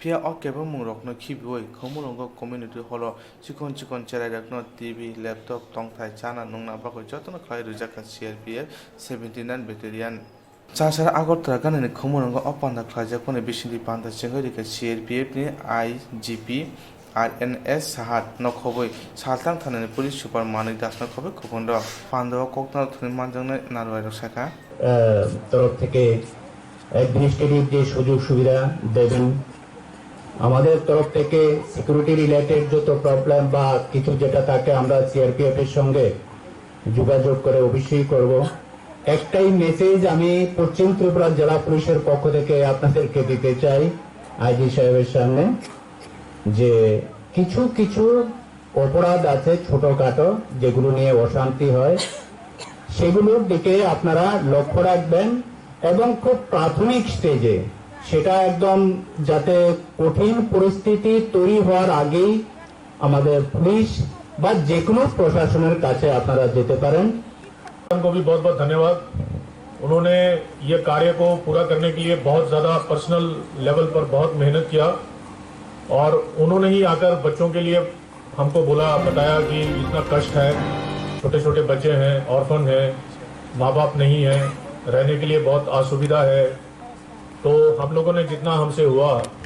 Phiya o kebengmungrokno khibiui Khumulwngo Community Hall o chikon chikon cherairokno T V, laptop, tongthai chana nungna bagwi jotono khlai rwjakha C R P F seventy nine Battalion. Chasara Agartala ganani Khumulwngo o panda khlaijakmani bisingtwi panda chengwi rikha C R P F ni I G P R N S Sahat no khobwi Saltang thanani police super Manik Das no khobwi khubun rok. Panda o kokna thwngwi manjaknai narwai rok sakha. আহ, তরফ থেকে অ্যাডমিনিস্ট্রেটিভ যে সুযোগ সুবিধা দেবেন, আমাদের তরফ থেকে security related যত প্রবলেম বা কিছু যেটা থাকে, আমরা সিআরপিএফ এর সঙ্গে যোগাযোগ করে অবশ্যই করব। একটাই মেসেজ আমি পশ্চিম ত্রিপুরা জেলা পুলিশের পক্ষ থেকে আপনাদেরকে দিতে চাই আইজি সাহেবের সামনে, যে কিছু কিছু অপরাধ আছে ছোটখাটো, যেগুলো নিয়ে অশান্তি হয়, সেগুলোর দিকে আপনারা লক্ষ্য রাখবেন এবং খুব প্রাথমিক স্টেজে সেটা একদম যাতে কঠিন পরিস্থিতি তৈরি হওয়ার আগেই আমাদের পুলিশ বা যে কোনো প্রশাসনের কাছে আপনারা যেতে পারেন। को भी बहुत बहुत धन्यवाद। उन्होंने ये कार्य को पूरा करने के लिए बहुत ज़्यादा पर्सनल लेवल पर बहुत मेहनत किया और उन्होंने ही आकर बच्चों के लिए हमको बोला, बताया कि इतना कष्ट है, छोटे छोटे बच्चे हैं, ऑर्फन हैं, माँ बाप नहीं है, रहने के लिए बहुत असुविधा है। तो हम लोगों ने जितना हमसे हुआ